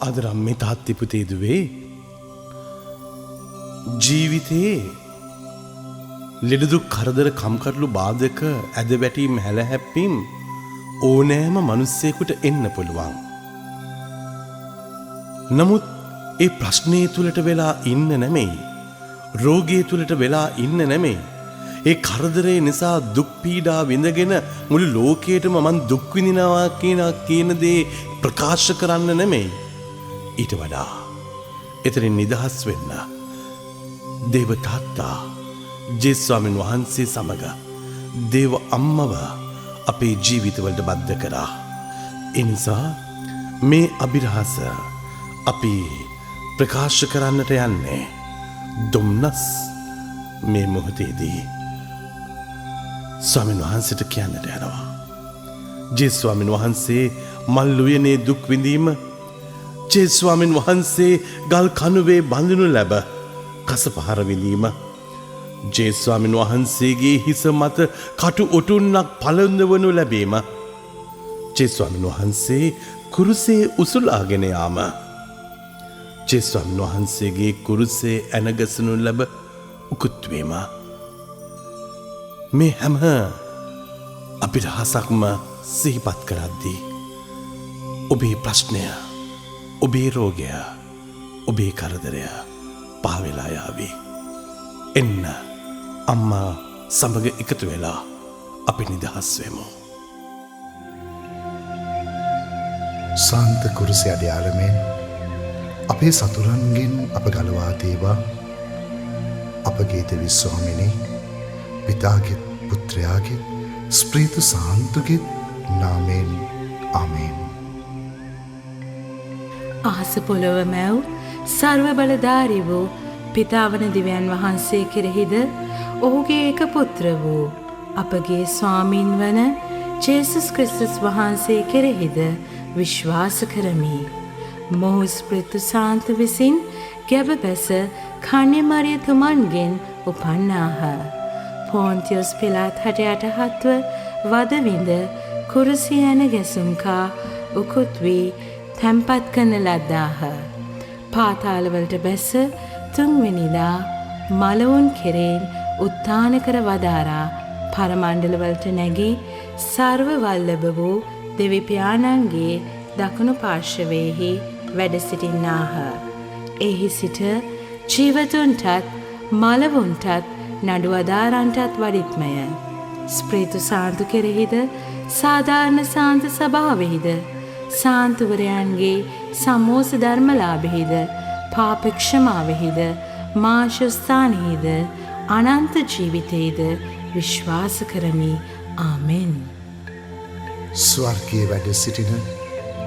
ආදර අම්මේ තාත්තේ පුතේ දුවේ, ජීවිතේ ලෙඩ දුක් කරදර කම්කටොළු බාධක ඇද වැටීම් හැල හැප්පීම් ඕනෑම මිනිස්සෙකුට එන්න පුළුවන්. නමුත් ඒ ප්‍රශ්නේ තුලට වෙලා ඉන්න නෙමෙයි, රෝගය තුලට වෙලා ඉන්න නෙමෙයි, ඒ කරදරේ නිසා දුක් පීඩා විඳගෙන මුළු ලෝකයටම මං දුක් විඳිනවා කියන දේ ප්‍රකාශ කරන්න නෙමෙයි. ඊට වඩා එතනින් නිදහස් වෙන්න දේව තාත්තා ජේසුස් ස්වාමීන් වහන්සේ සමග දේව අම්මව අපේ ජීවිතවලට බද්ධ කරා. ඒ නිසා මේ අභිරහස අපි ප්‍රකාශ කරන්නට යන්නේ දුම්නස් මේ මොහොතේදී ස්වාමීන් වහන්සේට කියන්නට යනවා. ජේසුස් ස්වාමීන් වහන්සේ මල් උයනේ දුක් විඳීම, ජේසුස් ස්වාමීන් වහන්සේ ගල් කණුවේ බඳිනු ලැබ කසපහර විඳීම, ජේසුස් ස්වාමීන් වහන්සේගේ හිස මත කටු ඔටුන්නක් පළඳවනු ලැබීම, ජේසුස් ස්වාමීන් වහන්සේ කුරුසේ උසුලාගෙන යාම, ජේසුස් ස්වාමීන් වහන්සේගේ කුරුසේ ඇනගසනු ලැබ උකුත් වීම, මේ හැම අභිරහසක්ම සිහිපත් කරද්දී ඔබේ ප්‍රශ්නය, ඔබේ රෝගය, ඔබේ කරදරය පහ වෙලා යාවි. එන්න අම්මා සමග එකතු වෙලා අපි නිදහස් වෙමු. සාන්ත කුරුසේ අඩයාලමෙන් අපේ සතුරන්ගෙන් අප ගලවා දේවා. අපගේ දෙවි ස්වාමිනී, පිතාගෙත් පුත්‍රයාගෙත් ස්ප්‍රීතු සාන්තුගෙත් නාමයෙන් ආමේන්. අහස පොළොව මැව් සර්ව බලධාරී වූ පිතාවන දිව්‍යන් වහන්සේ කෙරෙහිද ඔහුගේ එක පුත්‍ර වූ අපගේ ස්වාමින් වන ජේසුස් ක්‍රිස්තුස් වහන්සේ කෙරෙහිද විශ්වාස කරමි. මොහු ස්ප්‍රිතු සාන්ත විසින් ගැබ බැස කන්‍ය මරියතුමන්ගෙන් උපන්නාහ. පොන්තියොස් පිලාත් හට යටහත්ව වද විඳ කුරුසිය ඇන ගැසුම් කා උකුත් වී තැන්පත් කරන ලද්දාහ. පාතාලවලට බැස තුන්වෙනිදා මළවුන් කෙරෙන් උත්ථාන කර වදාරා පරමණ්ඩලවලට නැගී සර්ව වල්ලභ වූ දෙවි පියාණන්ගේ දකුණු පාර්ශවයෙහි වැඩ සිටින්නාහ. එහි සිට ජීවතුන්ටත් මළවුන්ටත් නඩු අදාරන්ටත් වඩිත්මය. ස්ප්‍රීතු සාන්තු කෙරෙහිද සාධාරණ සාන්ත සභාවෙහිද සාන්තුවරයන්ගේ සමෝස ධර්මලාභෙහිද පාප ක්ෂමාවෙහිද මාශස්ථානෙහිද අනන්ත ජීවිතයේද විශ්වාස කරමි. ආමෙන්. ස්වර්ගයේ වැඩ සිටින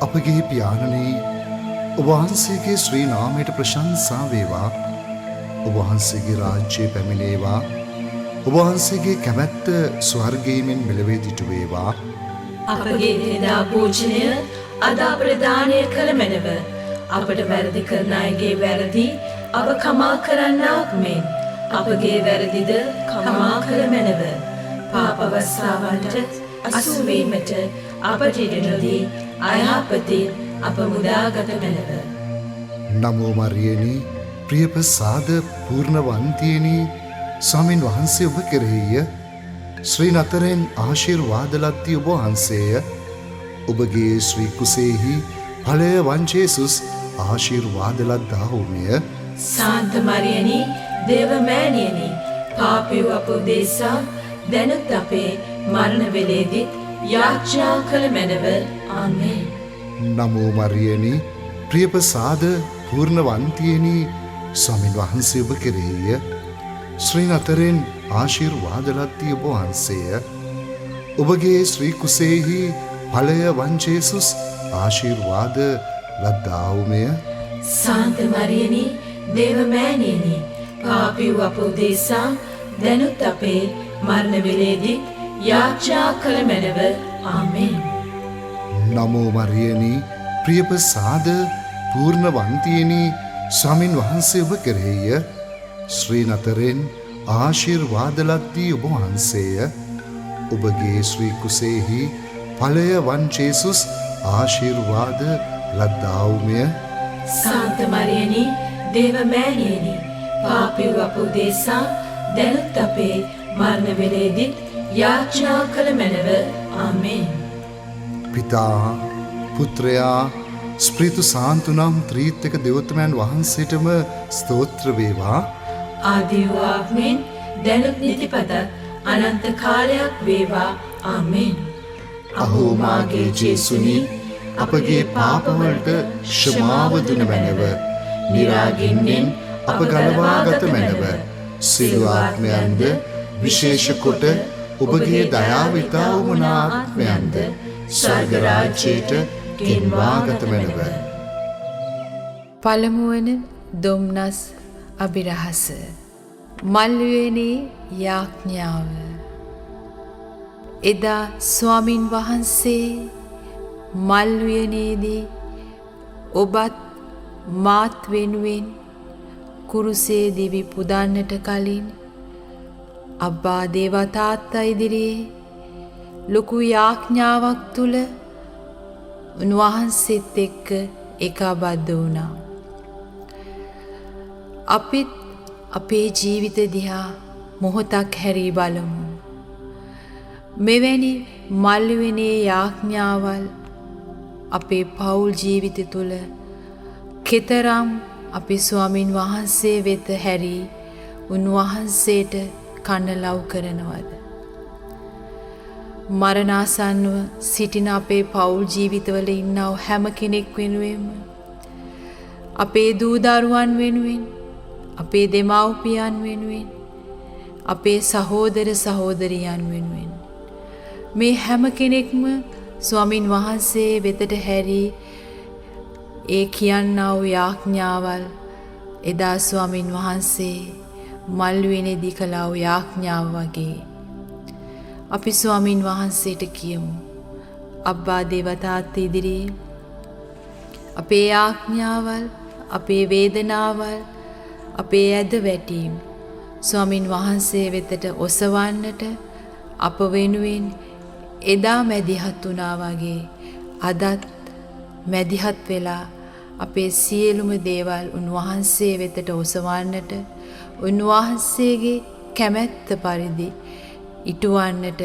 අපගේ පියාණනි, ඔබ වහන්සේගේ ශ්‍රී නාමයට ප්‍රශංසා වේවා. ඔබ වහන්සේගේ රාජ්‍යය පැමිණේවා. ඔබ වහන්සේගේ කැමැත්ත ස්වර්ගයේ මෙන් මෙලොවේ දිටු වේවා. අපගේ දිනදා භෝජනය අද අපට දානය කළ මැනව. අපට වැරදි කරන අයගේ වැරදි අප කමා කරන්නාක් මෙන් අපගේ වැරදිද කමා කළ මැනව. පාප අවස්ථාවන්ට අසු වීමට අපට ඉඩ නොදී අයහපතින් අප මුදාගත මැනව. නමෝ මරියනි, ප්‍රියප්‍රසාද පූර්ණවන්තියනි, ස්වාමින් වහන්සේ ඔබ කෙරෙහිය. ශ්‍රී නතරෙන් ආශිර්වාද ලද්දී ඔබ වහන්සේය. ඔබගේ ශ්‍රී කුසේහි ඵලය වන් ජේසුස් ආශිර්වාද ලද්දාහුමය. සාන්ත මරියනි, දේව මෑණියනි, පාපී වූ අප උදෙසා දැනුත් අපේ මරණ වෙලේදීත් යාඥා කළ මැනව. ආමේන්. නමෝ මරියනි, ප්‍රියප්‍රසාද පූර්ණවන්තියනි, ස්වාමින් වහන්සේ ඔබ කෙරෙහිය. ශ්‍රී නතරෙන් ආශිර්වාද ලද්දී ඔබ වහන්සේය. ඔබගේ ශ්‍රී කුසේහි ඵලය වන් ජේසුස් ආශිර්වාද ලද්දාහුමය. සාන්ත මරියනි, දේව මෑණියනි, පාපී වූ අප උදෙසා දැනුත් අපේ මරණ වෙලේදීත් යාඥා කළ මැනව. ආමේන්. නමෝ මරියනි, ප්‍රියප්‍රසාද පූර්ණවන්තියනි, ස්වාමින් වහන්සේ ඔබ කෙරෙහිය. ශ්‍රී නතරෙන් ආශිර්වාද ලද්දී ඔබ වහන්සේය. ඔබගේ ශ්‍රී කුසේහි ඵලය වන් ජේසුස් ආශිර්වාද ලද්දාහුමය. සාන්ත මරියනි, දේව මෑණියනි, පාපී වූ අප උදෙසා දැනුත් අපේ මරණ වේලේදීත් යාඥා කළ මැනව. ආමේන්. පිතා, පුත්‍රයා, ස්ප්‍රීතු සාන්තු නම් ත්‍රිත්වක දෙව්තමයන් වහන්සේටම ස්තෝත්‍ර වේවා. ආදී වූ මෙන් දැනුත් නිතිපතත් අනන්ත කාලයක් වේවා. ආමේන්. අහෝ මාගේ ජේසුනි, අපගේ පාපවලට ක්ෂමාව දුන මැනව, නිරාගින්නෙන් අප ගලවාගත මැනව, සියලු ආත්මයන්ද විශේෂ කොට ඔබගේ දයාව ඉතා වුමනා ආත්මයන්ද ස්වර්ග රාජ්‍යයට ගෙන්වාගත මැනව. පළමුවන දොම්නස් අභිරහස. මල්වුවනේ යාඥාව. එදා ස්වාමින් වහන්සේ මල්වුවනේදී ඔබත් මාත් වෙනුවෙන් කුරුසේ දිවි පුදන්නට කලින් අබ්බා දේවා තාත්තා ඉදිරියේ ලොකු යාඥාවක් තුල උන්වහන්සේත් එක්ක ඒකාබද්ධ වුණා. අපිත් අපේ ජීවිත දිහා මොහොතක් හැරී බලමු. මෙවැනි මල්වුවනේ යාඥාවල් අපේ පවුල් ජීවිත තුළ කෙතරම් අපි ස්වාමින් වහන්සේ වෙත හැරී උන්වහන්සේට කන්නලව් කරනවද? මරණාසන්නව සිටින අපේ පවුල් ජීවිතවල ඉන්නව හැම කෙනෙක් වෙනුවෙන්ම, අපේ දූ දරුවන් වෙනුවෙන්, අපේ දෙමව්පියන් වෙනුවෙන්, අපේ සහෝදර සහෝදරියන් වෙනුවෙන්, මේ හැම කෙනෙක්ම ස්වාමින් වහන්සේ වෙතට හැරී ඒ කියන්නා වූ යාඥාවල් එදා ස්වාමින් වහන්සේ මල්වුවනේදී කළා වූ යාඥාව වගේ අපි ස්වාමින් වහන්සේට කියමු. අබ්බා දේව තාත්තා ඉදිරියේ අපේ යාඥාවල්, අපේ වේදනාවල්, අපේ ඇද වැටීම් ස්වාමින් වහන්සේ වෙතට ඔසවන්නට අප වෙනුවෙන් එදා මැදිහත් වුණා වගේ අදත් මැදිහත් වෙලා අපේ සියලුම දේවල් උන්වහන්සේ වෙතට ඔසවන්නට, උන්වහන්සේගේ කැමැත්ත පරිදි ඉටුවන්නට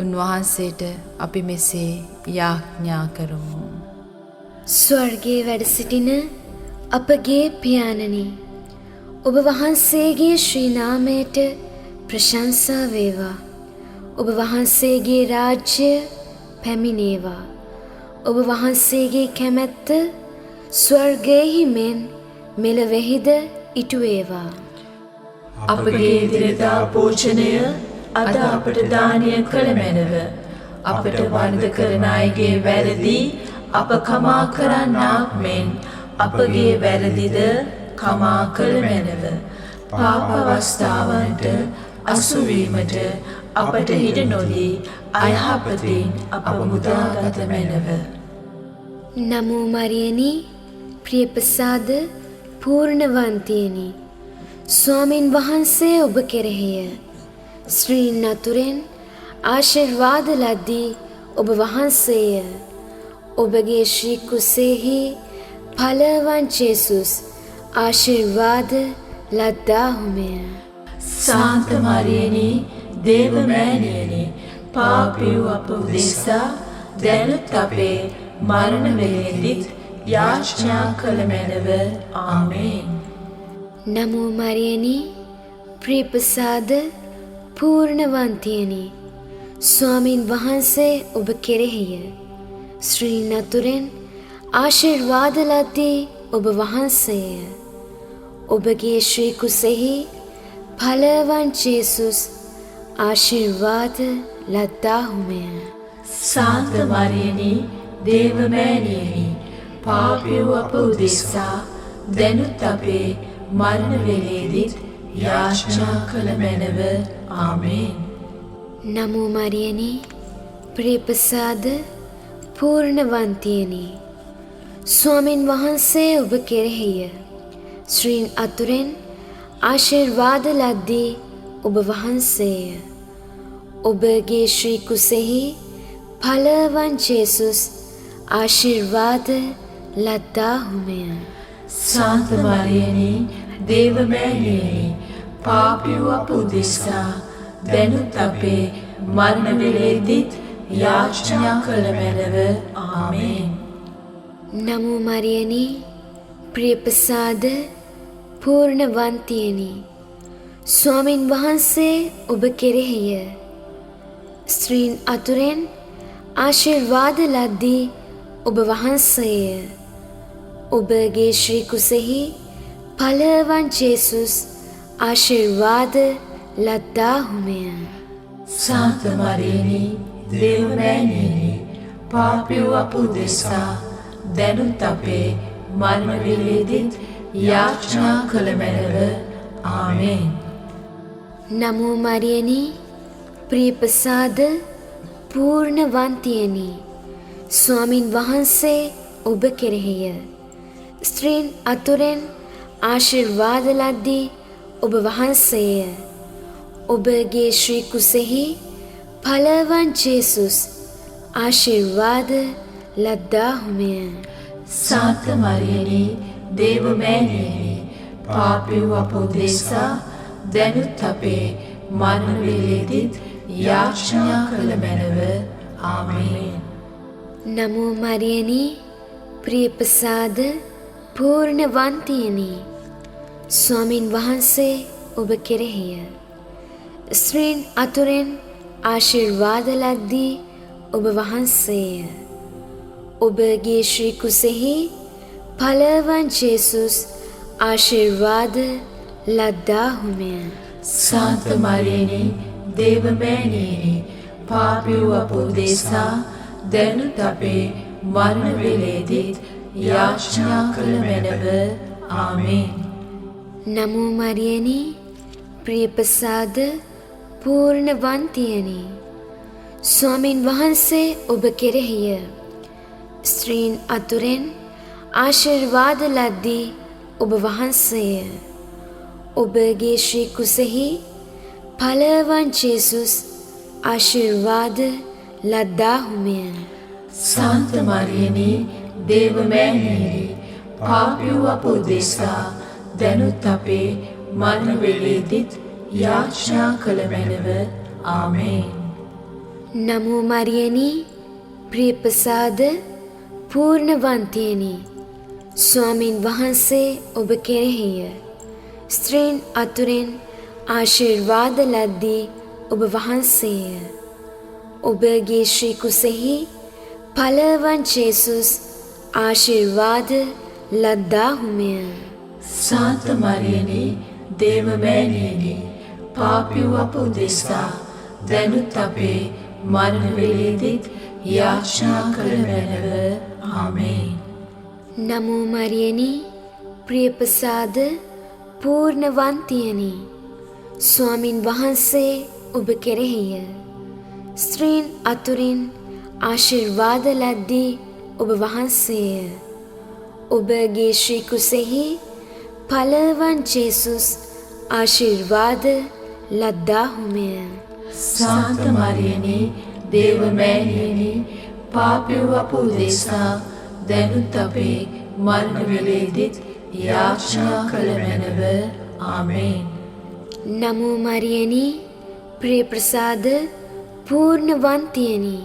උන්වහන්සේට අපි මෙසේ යාඥා කරමු. ස්වර්ගයේ වැඩ සිටින අපගේ පියාණනි, ඔබ වහන්සේගේ ශ්‍රී නාමයට ප්‍රශංසා වේවා. ඔබ වහන්සේගේ රාජ්‍ය පැමිණේවා. ඔබ වහන්සේගේ කැමැත්ත ස්වර්ගයෙහි මෙන් මෙලොවෙහිද ඉටු වේවා. අපගේ දිනදා පෝෂණය අද අපට දානය කළ මැනව. අපට වරද කරන අයගේ වැරදි අප කමා කරන්නාක් මෙන් අපගේ වැරදිද කමා කළ මැනව. පාප අවස්ථාවන්ට අසුවීමට අපට හිඩ නොදී අයහපතින් අප මුදාගත මැනව. නමෝ මරියනි, ප්‍රියප්‍රසාද පූර්ණවන්තියනි, ස්වාමින් වහන්සේ ඔබ කෙරෙහිය. ස්ත්‍රීන් අතුරෙන් ආශිර්වාද ලද්දී ඔබ වහන්සේය. ඔබගේ ශ්‍රී කුසෙහි ඵලවන් ජේසුස් ආශිර්වාද ලද්දාහුමය. සාන්ත මරියනි, දේව මෑණියනි, පාපී වූ අප උදෙසා දැනුත් අපේ මරණ වේලෙදිත් යාඥා කළ මැනව. ආමේන්. නමෝ මරියනි, ප්‍රියප්‍රසාද පූර්ණවන්තියනි, ස්වාමින් වහන්සේ ඔබ කෙරෙහිය. ස්ත්‍රීන් අතුරෙන් ආශිර්වාද ලද්දී ඔබ වහන්සේය. ඔබගේ ශ්‍රී කුසෙහි ඵලවන් ජේසුස් ආශිර්වාද ලද්දාහුමය. සාන්ත මරියනි, දේව මෑණියනි, පාපී වූ අප උදෙසා දැනුත් අපේ මරණ වේලේදීත් යාඥා කළ මැනව. ආමේන්. නමෝ මරියනි, ප්‍රියප්‍රසාද පූර්ණවන්තියනි, ස්වාමින් වහන්සේ ඔබ කෙරෙහිය. ස්ත්‍රීන් අතුරෙන් ආශිර්වාද ලද්දී ඔබ වහන්සේය. ඔබගේ ශ්‍රී කුසෙහි ඵලවන් ජේසුස් ආශිර්වාද ලද්දාහුමය. සාන්ත මරියනි, දේව මෑණියනි, පාපී වූ අප උදෙසා දැනුත් අපේ මරණ වේලේදීත් යාඥා කළ මැනව. ආමේන්. නමෝ මරියනි, ප්‍රියප්‍රසාද පූර්ණවන්තියනි, ස්වාමින් වහන්සේ ඔබ කෙරෙහිය. ස්ත්‍රීන් අතුරෙන් ආශිර්වාද ලද්දී ඔබ වහන්සේය. ඔබගේ ශ්‍රී කුසෙහි ඵලවන් ජේසුස් ආශිර්වාද ලද්දාහුමය. සාන්ත මරියනි, දේව මෑණියනි, පාපී වූ අප උදෙසා දැනුත් අපේ මරණ වේලේදීත් යාඥා කළ මැනව. ආමේන්. නමෝ මරියනි, ප්‍රියප්‍රසාද පූර්ණවන්තියනි, ස්වාමින් වහන්සේ ඔබ කෙරෙහිය. ස්ත්‍රීන් අතුරෙන් ආශිර්වාද ලද්දී ඔබ වහන්සේය. ඔබගේ ශ්‍රී කුසෙහි ඵලවන් ජේසුස් ආශිර්වාද ලද්දාහුමය. සාන්ත මරියනි, දේව මෑණියනි, පාපී වූ අප උදෙසා දැනුත් අපේ මරණ වේලේදීත් යාඥා කළ මැනව. ආමේන්. නමෝ මරියනි, ප්‍රියප්‍රසාද පූර්ණවන්තියනි, ස්වාමින් වහන්සේ ඔබ කෙරෙහිය. ස්ත්‍රීන් අතුරෙන් ආශිර්වාද ලද්දී ඔබ වහන්සේය. ඔබගේ ශ්‍රී කුසෙහි ඵලවන් ජේසුස් ආශිර්වාද ලද්දාහුමය. සාන්ත මරියනි, දේව මෑණියනි, පාපී වූ අප උදෙසා දැනුත් අපේ මරණ වේලේදීත් යාඥා කළ මැනව. ආමේන්. නමෝ මරියනි, ප්‍රියප්‍රසාද පූර්ණවන්තියනි, ස්වාමින් වහන්සේ ඔබ කෙරෙහිය. ස්ත්‍රීන් අතුරෙන් ආශිර්වාද ලද්දී ඔබ වහන්සේය. ඔබගේ ශ්‍රී කුසෙහි ඵලවන් ජේසුස් ආශිර්වාද ලද්දාහුමය. සාන්ත මරියනි, දේව මෑණියනි, පාපී වූ අප උදෙසා දැනුත් අපේ මරණ වේලේදීත් යාඥා කළ මැනව. ආමේන්. නමෝ මරියනි, ප්‍රියප්‍රසාද පූර්ණවන්තියනි, ස්වාමින් වහන්සේ ඔබ කෙරෙහිය. ස්ත්‍රීන් අතුරෙන් ආශිර්වාද ලද්දී ඔබ වහන්සේය. ඔබගේ ශ්‍රී කුසෙහි ඵලවන් ජේසුස් ආශිර්වාද ලද්දාහුමය. සාන්ත මරියනි, දේව මෑණියනි, පාපී වූ අප උදෙසා දැනුත් අපේ මරණ වේලේදීත් යාඥා කළ මැනව. ආමේන්. නමෝ මරියනි, ප්‍රියප්‍රසාද පූර්ණවන්තියනි, ස්වාමින් වහන්සේ ඔබ කෙරෙහිය. ස්ත්‍රීන් අතුරින් ආශිර්වාද ලද්දී ඔබ වහන්සේය. ඔබගේ ශ්‍රී කුසෙහි ඵලවන් ජේසුස් ආශිර්වාද ලද්දාහුමය. සාන්ත මරියනි, දේව මෑණියනි, පාපී වූ අප උදෙසා දැනුත් අපේ මරණ වේලේදීත් යාඥා කළ මැනව. ආමේන්. නමෝ මරියනි, ප්‍රියප්‍රසාද පූර්ණවන්තියනි,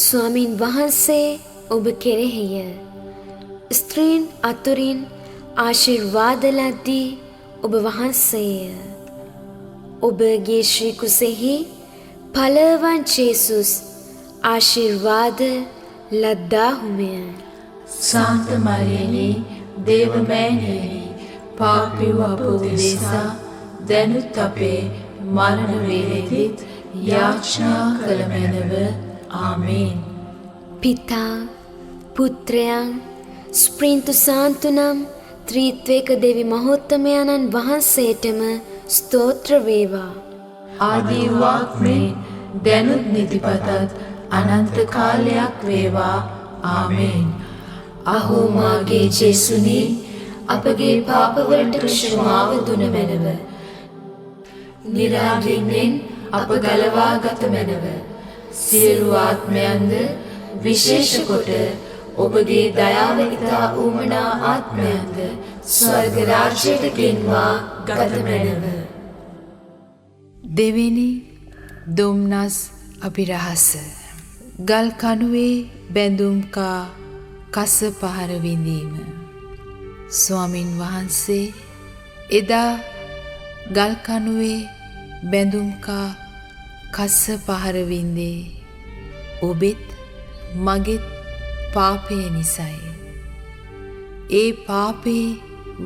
ස්වාමින් වහන්සේ ඔබ කෙරෙහිය. ස්ත්‍රීන් අතුරින් ආශිර්වාද ලද්දී ඔබ වහන්සේය. ඔබගේ ශ්‍රී කුසෙහි ඵලවන් ජේසුස් ආශිර්වාද ලද්දාහුමය. සාන්ත මරියනි, දේව මෑණියනි, පාපී වූ අප උදෙසා දැනුත් අපේ මරණ වේලේදීත් යාඥා කළ මැනව. ආමේන්. පිතා, පුත්‍රයන්, ස්ප්‍රින්තු සාන්තු නම් ත්‍රිත්වේක දෙවි මහෝත්තමයන්න් වහන්සේටම ස්තෝත්‍ර වේවා. ආදී වාක් මෙන් දැනුත් නිතිපතත් අනන්ත කාලයක් වේවා. ආමේන්. අහෝ මාගේ ජේසුනි, අපගේ පාපවලට ක්ෂමාව දුන මැනව. නිරාගින්නෙන් අප ගලවා ගත මැනව. සියලු ආත්මයන්ද විශේෂ කොට ඔබගේ දයාව ඉතා ඌමනා ආත්මයන්ද ස්වර්ග රාජ්‍යයට ගෙන්වා ගත මැනව. දෙවෙනි දුම්නස් අභිරහස. ගල් කණුවේ බැඳුම් කා කස පහර විඳීම. ස්වාමින් වහන්සේ එදා ගල් කණුවේ බැඳුම් කා කස පහර විඳේ ඔබෙත් මගෙත් පාපය නිසයි. ඒ පාපේ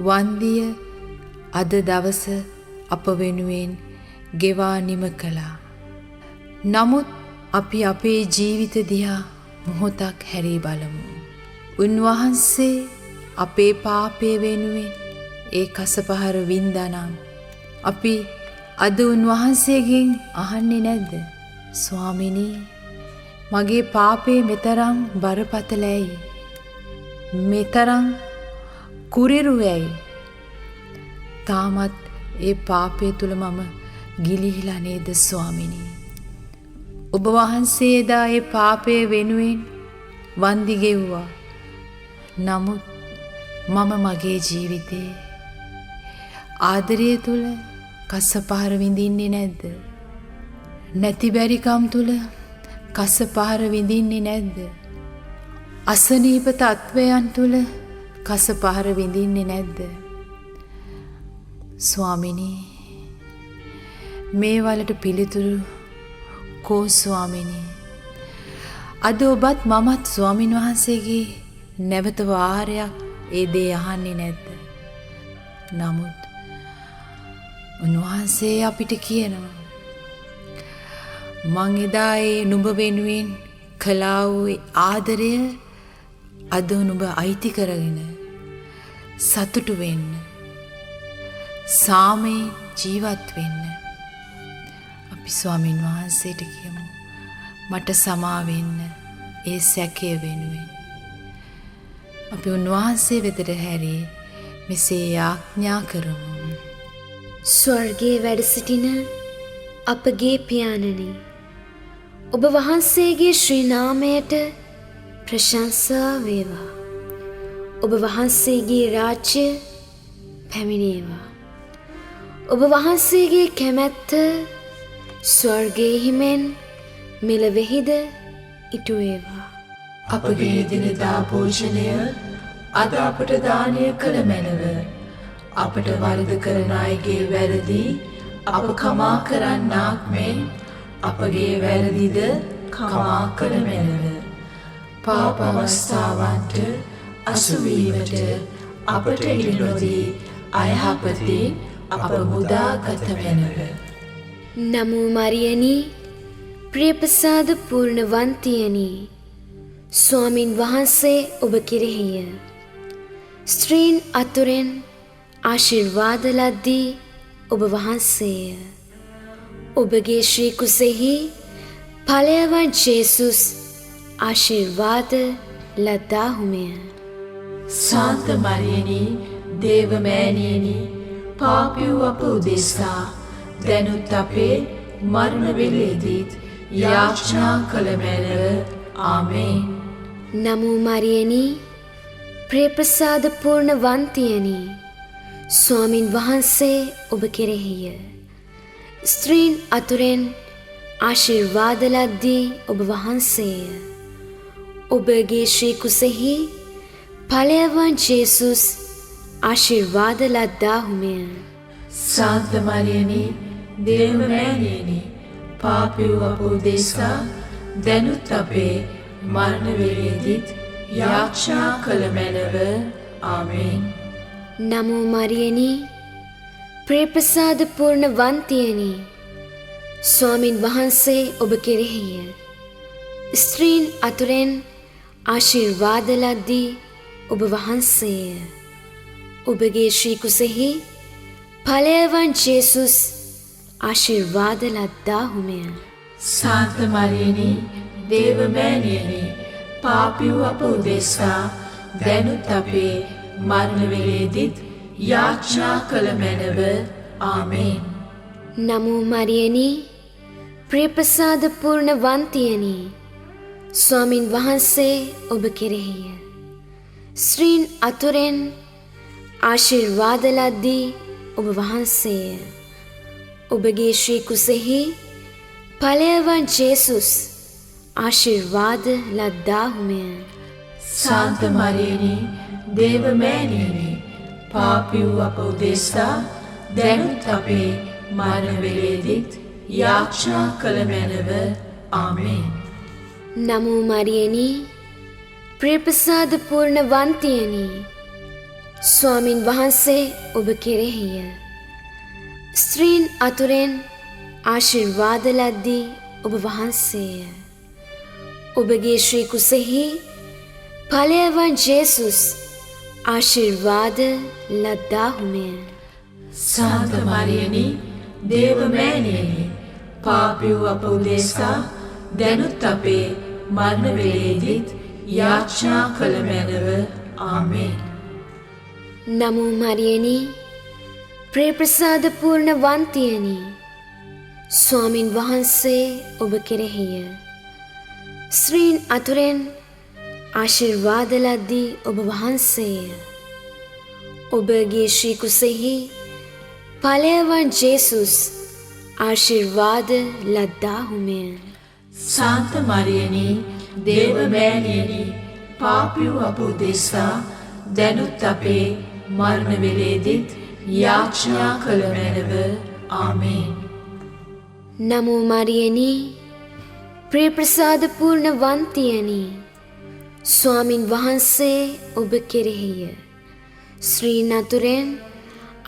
වන්දිය අද දවස අප වෙනුවෙන් ගෙවා නිම කළා. නමුත් අපි අපේ ජීවිත දිහා මොහොතක් හැරී බලමු. උන්වහන්සේ අපේ පාපය වෙනුවෙන් ඒ කසපහර වින්දානම් අපි අද උන්වහන්සේගෙන් අහන්නේ නැද්ද? ස්වාමිනී, මගේ පාපේ මෙතරම් බරපතල ඇයි? මෙතරම් කුරිරු ඇයි? තාමත් ඒ පාපය තුල මම ගිලිහිලා නේද ස්වාමිනී? ඔබ වහන්සේ එදා ඒ පාපය වෙනුවෙන් වන්දි ගෙව්වා. නමුත් මම මගේ ජීවිතේ ආදරය තුල කසපහර විඳින්නේ නැද්ද? නැති බැරිකම් තුල කසපහර විඳින්නේ නැද්ද? අසනීප තත්වයන් තුල කසපහර විඳින්නේ නැද්ද? ස්වාමිනී, මේ වලට පිළිතුරු කෝ ස්වාමිනී? අද ඔබත් මමත් ස්වාමින් වහන්සේගේ නැවත වාරයක් ඒ දේ අහන්නේ නැද්ද? නමුත් උන්වහන්සේ අපිට කියනවා, මං එදා ඒ නුඹ වෙනුවෙන් කළා වූ ආදරය අද නුඹ අයිති කරගෙන සතුටු වෙන්න, සාමයෙන් ජීවත් වෙන්න. අපි ස්වාමින් වහන්සේට කියමු, මට සමා වෙන්න ඒ සැකය වෙනුවෙන්. අපි උන්වහන්සේ වෙතට හැරී මෙසේ යාඥා කරමු. ස්වර්ගයේ වැඩ සිටින අපගේ පියාණනි, ඔබ වහන්සේගේ ශ්‍රී නාමයට ප්‍රශංසා වේවා. ඔබ වහන්සේගේ රාජ්‍ය පැමිණේවා. ඔබ වහන්සේගේ කැමැත්ත ස්වර්ගයේහි මෙන් මෙලොවෙහිද ඉටු වේවා. අපගේ දිනදා භෝජනය අද අපට දානය කළ මැනව. අපට වරද කරන අයගේ වැරදි අප කමා කරන්නාක් මෙන් අපගේ වැරදිද කමා කළ මැනව. පාප අවස්ථාවන්ට අසුවීමට අපට ඉඩ නොදී අයහපතින් අප මුදාගත මැනව. නමෝ මරියනි, ප්‍රියප්‍රසාද පූර්ණවන්තියනි, ස්වාමින් වහන්සේ ඔබ කෙරෙහිය. ස්ත්‍රීන් අතුරෙන් ආශිර්වාද ලද්දී ඔබ වහන්සේය. ඔබගේ ශ්‍රී කුසෙහි ඵලයවන් ජේසුස් ආශිර්වාද ලද්දාහුමය. සාන්ත මරියනි, දේව මෑණියනි, පාපී වූ අප උදෙසා දැනුත් අපේ මරණ වේලේදීත් යාඥා කළ මැනව. ආමේන්. නමෝ මරියනි, ප්‍රියප්‍රසාද පූර්ණවන්තියනි, ස්වාමින් වහන්සේ ඔබ කෙරෙහිය. ස්ත්‍රීන් අතුරෙන් ආශිර්වාද ලද්දී ඔබ වහන්සේය. ඔබගේ ශ්‍රී කුසෙහි ඵලයවන් ජේසුස් ආශිර්වාද ලද්දාහුමය. සාන්ත මරියනි, දේව මෑණියනි, පාපී වූ අප උදෙසා දැනුත් අපේ මරණ වේලේදීත් යාඥා කළ මැනව. ආමේන්. නමෝ මරියනි, ප්‍රියප්‍රසාද පූර්ණවන්තියනි, ස්වාමින් වහන්සේ ඔබ කෙරෙහිය. ස්ත්‍රීන් අතුරෙන් ආශිර්වාද ලද්දී ඔබ වහන්සේය. ඔබගේ ශ්‍රී කුසෙහි ඵලයවන් ජේසුස් ආශිර්වාද ලද්දාහුමය. සාන්ත මරියනි, දේව මෑණියනි, පාපී වූ අප උදෙසා දැනුත් අපේ මරණ වේලේදීත් යාඥා කළ මැනව. ආමේන්. නමෝ මරියනි, ප්‍රියප්‍රසාද පූර්ණවන්තියනි, ස්වාමින් වහන්සේ ඔබ කෙරෙහිය. ස්ත්‍රීන් අතුරෙන් ආශිර්වාද ලද්දී ඔබ වහන්සේය. ඔබගේ ශ්‍රී කුසෙහි ඵලය වන් ජේසුස් ආශිර්වාද ලද්දාහුමය. සාන්ත මරියනි, දේව මෑණියනි, පාපී වූ අප උදෙසා දැනුත් අපේ මරණ වේලේදීත් යාඥා කළ මැනව. ආමේන්. නමෝ මරියනි, ප්‍රියප්‍රසාද පූර්ණ වන්තියනි, ස්වාමින් වහන්සේ ඔබ කෙරෙහිය. ස්ත්‍රීන් අතුරෙන් ආශිර්වාද ලද්දී ඔබ වහන්සේය. ඔබගේ ශ්‍රී කුසෙහි ඵලය වන් ජේසුස් ආශිර්වාද ලද්දාහුමය. සාන්ත මරියනි, දේව මෑණියනි, පාපී වූ අප උදෙසා දැනුත් අපේ මරණ වේලේදීත් යාඥා කළ මැනව. ආමේන්. නමෝ මරියනි, ප්‍රියප්‍රසාද පූර්ණ වන්තියනි, ස්වාමින් වහන්සේ ඔබ කෙරෙහිය. ස්ත්‍රීන් අතුරෙන් ආශිර්වාද ලද්දී ඔබ වහන්සේය. ඔබගේ ශ්‍රී කුසෙහි ඵලය වන් ජේසුස් ආශිර්වාද ලද්දාහුමය. සාන්ත මරියනි, දේව මෑණියනි, පාපී වූ අප උදෙසා දැනුත් අපේ මරණ වේලේදීත් යාඥා කළ මැනව. ආමේන්. නමෝ මරියනි, ප්‍රියප්‍රසාද පූර්ණ වන්තියනි, ස්වාමින් වහන්සේ ඔබ කෙරෙහිය. ස්ත්‍රීන් අතුරෙන්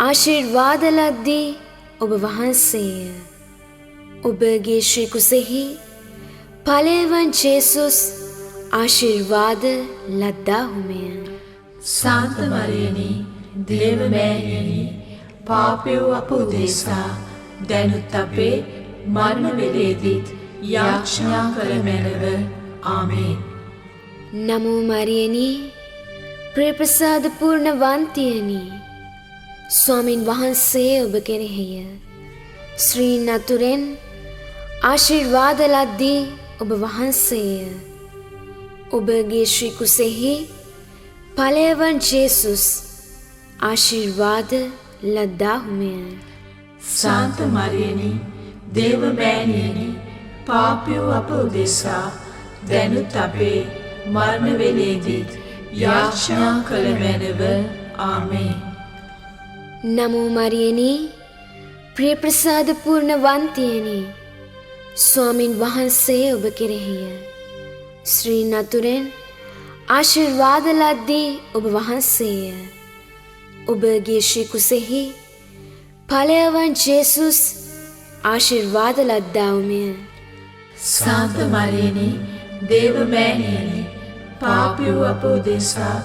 ආශිර්වාද ලද්දී ඔබ වහන්සේය. ඔබගේ ශ්‍රී කුසෙහි ඵලය වන් ජේසුස් ආශිර්වාද ලද්දාහුමය. සාන්ත මරියනි, දේව මෑණියනි, පාපී වූ අප උදෙසා දැනුත් අපේ මරණ වේලේදීත් යාඥා කළ මැනව. ආමේන්. නමෝ මරියනි, ප්‍රියප්‍රසාද පූර්ණ වන්තියනි, ස්වාමින් වහන්සේ ඔබ කෙරෙහිය. ස්ත්‍රීන් අතුරෙන් ආශිර්වාද ලද්දී ඔබ වහන්සේය. ඔබගේ ශ්‍රී කුසෙහි ඵලය වන් ජේසුස් ආශිර්වාද ලද්දාහුමය. සාන්ත මරියනි, දේව මෑණියනි, පාපී වූ අප උදෙසා දැනුත් අපේ මරණ වේලේදීත් යාඥා කළ මැනව. ආමේන්. නමෝ මරියනි, ප්‍රියප්‍රසාද පූර්ණ වන්තියනි, ස්වාමින් වහන්සේ ඔබ කෙරෙහිය. ස්ත්‍රීන් අතුරෙන් ආශිර්වාද ලද්දී ඔබ වහන්සේය. ඔබගේ ශ්‍රී කුසෙහි ඵලය වන් ජේසුස් ආශිර්වාද ලද්දාවුමය. සාන්ත මරියනි, දේව මෑණියනි, පාපී වූ අප උදෙසා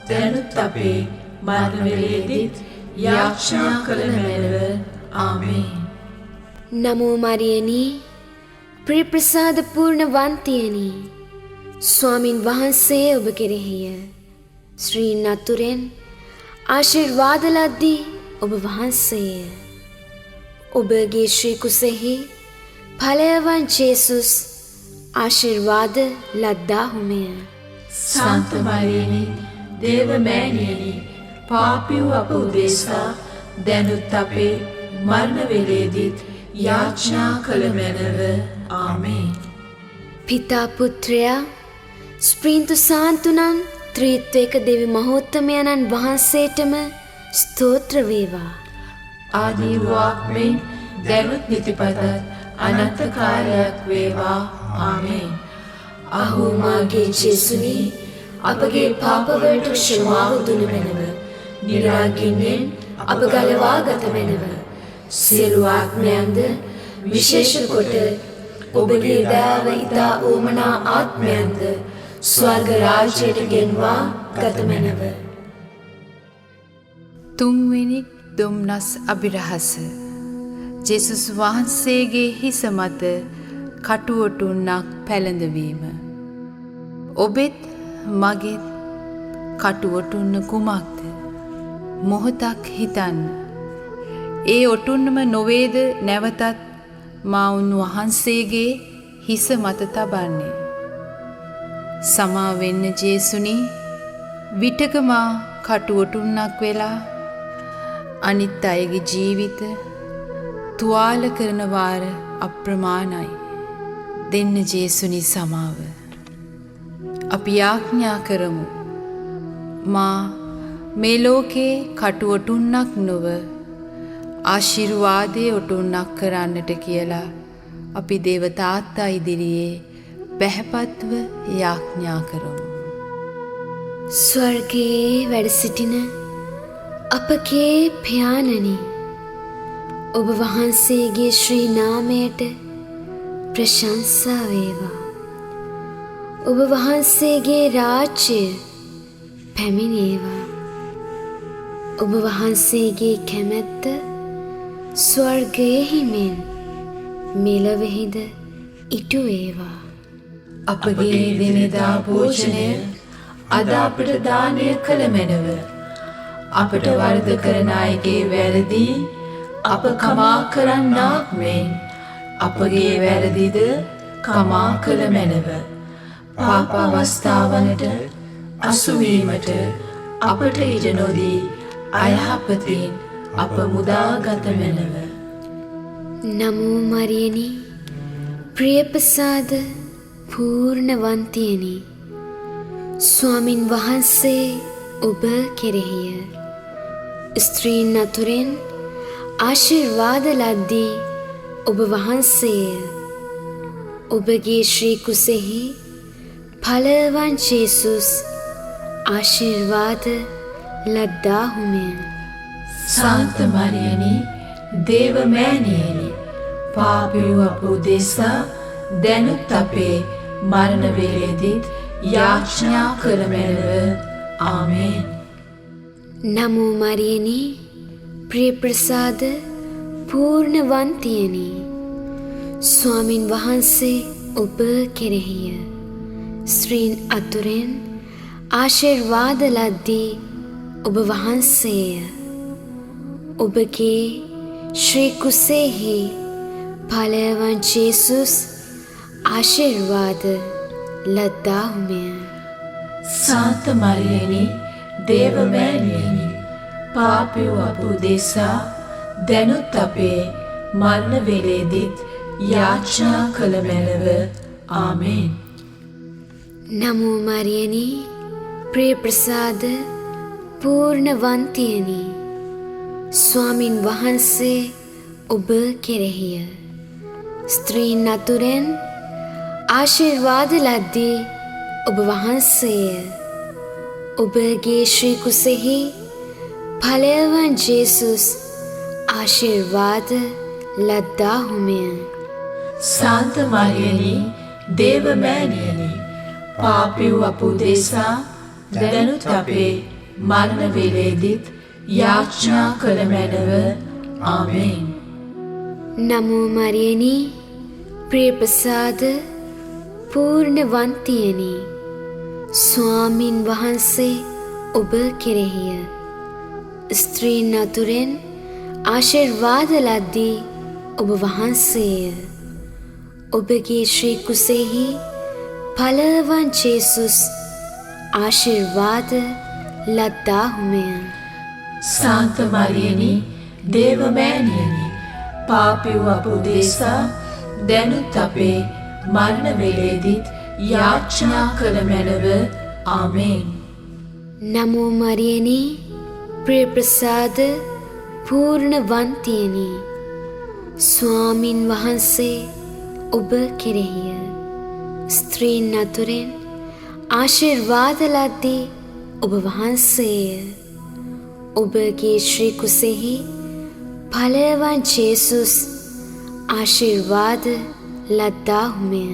දැනුත් අපේ මරණ වේලේදීත් යාඥා කළ මැනව. ආමේන්. නමෝ මරියනි, ප්‍රියප්‍රසාද පූර්ණ වන්තියනි, ස්වාමින් වහන්සේ ඔබ කෙරෙහිය. ස්ත්‍රීන් අතුරෙන් ආශිර්වාද ලද්දී ඔබ වහන්සේය. ඔබගේ ශ්‍රී කුසෙහි ඵලය වන් ජේසුස් ආශිර්වාද ලද්දාහුමය. සාන්ත මරියනි, දේව මෑණියනි, පාපී වූ අප උදෙසා දැනුත් අපේ මරණ වේලේදීත් යාඥා කළ මැනව. ආමේන්. පිතා පුත්‍රයා ස්ප්‍රීන්තු සාන්තුනන් ත්‍රිත්වේක දෙවි මහෝත්තමයන්න් වහන්සේටම ස්තෝත්‍ර වේවා. ආදී වූවක් මෙන් දැනුත් නිතිපතත් අනන්ත කාලයක් වේවා. ආමේන්. අහෝ මාගේ ජේසුනි, අපගේ පාපවලට ක්ෂමාව දුන මැනව. නිරාගින්නෙන් අප ගලවා ගත මැනව. සියලු ආත්මයන්ද විශේෂ කොට ඔබගේ දයාව ඉතා උවමනා ආත්මයන්ද ස්වර්ග රාජ්‍යයට ගෙන්වා ගත මැනව. තුන්වෙනි දුම්නස් අභිරහස. ජේසුස් වහන්සේගේ හිස මත කටුඔටුන්නක් පැළඳවීම. ඔබෙත් මගෙත් කටුඔටුන්න කුමක්ද? මොහොතක් හිතන්න. ඒ ඔටුන්නම නොවේද නැවතත් මා උන්වහන්සේගේ හිස මත තබන්නේ? සමා වෙන්න ජේසුනි, විටක මා කටු ඔටුන්නක් වෙලා අනිත් අයගේ ජීවිත තුවාල කරන වාර අප්‍රමාණයි. දෙන්න ජේසුනි සමාව. අපි යාඥා කරමු. මා මේ ලෝකේ කටු ඔටුන්නක් නොව ආශිර්වාදයේ ඔටුන්නක් කරන්නට කියලා අපි දේව තාත්තා ඉදිරියේ පැහැපත්ව යාඥා කරමු. ස්වර්ගයේ වැඩ සිටින අපගේ පියාණනි, ඔබ වහන්සේගේ ශ්‍රී නාමයට ප්‍රශංසා වේවා. ඔබ වහන්සේගේ රාජ්‍යය පැමිණේවා. ඔබ වහන්සේගේ කැමැත්ත ස්වර්ගයෙහි මෙන් මෙලොවෙහිද ඉටු වේවා. අපගේ දිනදා භෝජනය අද අපට දානය කළ මැනව. අපට වරද කරන අයගේ වැරදි අප කමා කරන්නාක් මෙන් අපගේ වැරදිද කමා කළ මැනව. පාප අවස්ථාවලට අසුවීමට අපට ඉඩ නොදී අයහපතින් අප මුදාගත මැනව. නමෝ මරියනි, ප්‍රියප්‍රසාද පූර්ණවන්තියනි, ස්වාමින් වහන්සේ ඔබ කෙරෙහිය. ස්ත්‍රීන් අතුරෙන් ආශිර්වාද ලද්දී ඔබ වහන්සේය. ඔබගේ ශ්‍රී කුසෙහි ඵලවන් ජේසුස් ආශිර්වාද ලද්දාහුමය. සාන්ත මරියනි, දේව මෑණියනි, පාපී වූ අප උදෙසා දැනුත් අපේ මරණ වේලේදීත් යාඥා කළ මැනව. ආමේන්. නමෝ මරියනි, ප්‍රියප්‍රසාද පූර්ණවන්තියනි, ස්වාමින් වහන්සේ ඔබ කෙරෙහිය. ස්ත්‍රීන් අතුරෙන් ආශිර්වාද ලද්දී ඔබ වහන්සේය. ඔබගේ ශ්‍රී කුසෙහි ඵලවන් ජේසුස් ආශිර්වාද ලද්දාහුමය. සාන්ත මරියනි, දේව මෑණියනි, පාපී වූ අප උදෙසා දැනුත් අපේ මරණ වේලේදීත් යාඥා කළ මැනව. ආමේන්. නමෝ මරියනි, ප්‍රියප්‍රසාද පූර්ණවන්තියනි, ස්වාමින් වහන්සේ ඔබ කෙරෙහිය. ස්ත්‍රීන් අතුරෙන් ආශිර්වාද ලද්දී ඔබ වහන්සේය. ඔබගේ ශ්‍රී කුසෙහි ඵලයවන් ජේසුස් ආශිර්වාද ලද්දාහුමය. සාන්ත මරියනි, දේව මෑණියනි, පාපී වූ අප උදෙසා දැනුත් අපේ මරණ වේලේදීත් යාඥා කළ මැනව. ආමේන්. නමෝ මරියනි, ප්‍රියප්‍රසාද පූර්ණවන්තියනි, ස්වාමින් වහන්සේ ඔබ කෙරෙහිය. ස්ත්‍රීන් අතුරෙන් ආශිර්වාද ලද්දී ඔබ වහන්සේය. ඔබගේ ශ්‍රී කුසෙහි ඵලවන් ජේසුස් ආශිර්වාද ලද්දාහුමය. සාන්ත මරියනි, දේව මෑණියනි, පාපී වූ අප උදෙසා දැනුත් අපේ මරණ වේලේදීත් යාඥා කළ මැනව. ආමේන්. නමෝ මරියනි, ප්‍රියප්‍රසාද පූර්ණවන්තියනි, ස්වාමින් වහන්සේ ඔබ කෙරෙහිය. ස්ත්‍රීන් අතුරෙන් ආශිර්වාද ලද්දී ඔබ වහන්සේය. ඔබගේ ශ්‍රී කුසෙහි ඵලයවන් ජේසුස් ආශිර්වාද ලද්දාහුමය.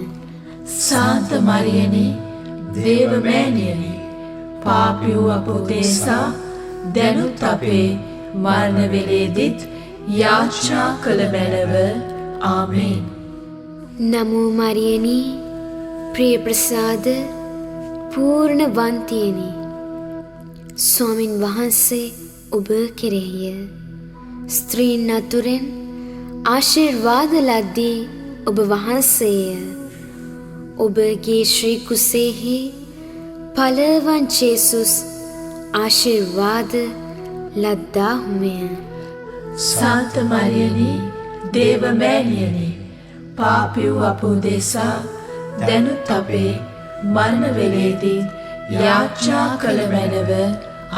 සාන්ත මරියනි, දේව මෑණියනි, පාපී වූ අප උදෙසා දැනුත් අපේ මරණ වේලේදීත් යාඥා කළ මැනව. ආමේන්. නමෝ මරියනි, ප්‍රියප්‍රසාද පූර්ණවන්තියනි, ස්වාමින් වහන්සේ ඔබ කෙරෙහිය. ස්ත්‍රීන් අතුරෙන් ආශිර්වාද ලද්දී ඔබ වහන්සේය. ඔබගේ ශ්‍රී කුසෙහි ඵලවන් ජේසුස් ආශිර්වාද ලද්දාහුමය. සාන්ත මරියනි, දේව මෑණියනි, පාපී වූ අප උදෙසා දැනුත් අපේ මරණ වෙලේදී යාඥා කළ මැනව.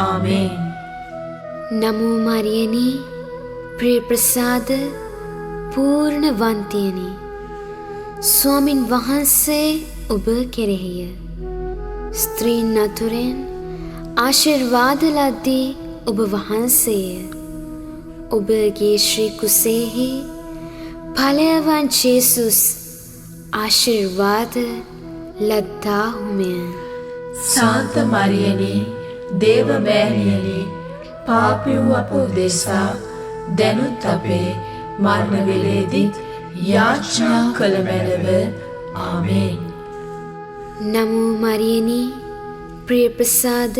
ආමේන්. නමෝ මරියනි, ප්‍රිය ප්‍රසාද පූර්ණවන්තියනි, ස්වාමින් වහන්සේ ඔබ කෙරෙහිය. ස්ත්‍රීන් අතුරෙන් ආශිර්වාද ලද්දී ඔබ වහන්සේය. ඔබගේ ශ්‍රී කුසෙහි ඵලයවන් ජේසුස් ආශිර්වාද ලද්දාහුමය. සාන්ත මරියනි, දේව මෑණියනි, පාපී වූ අප උදෙසා දැනුත් අපේ මරණ වෙලේදීත් යාඥා කළ මැනව. ආමේන්. නමෝ මරියනි, ප්‍රිය ප්‍රසාද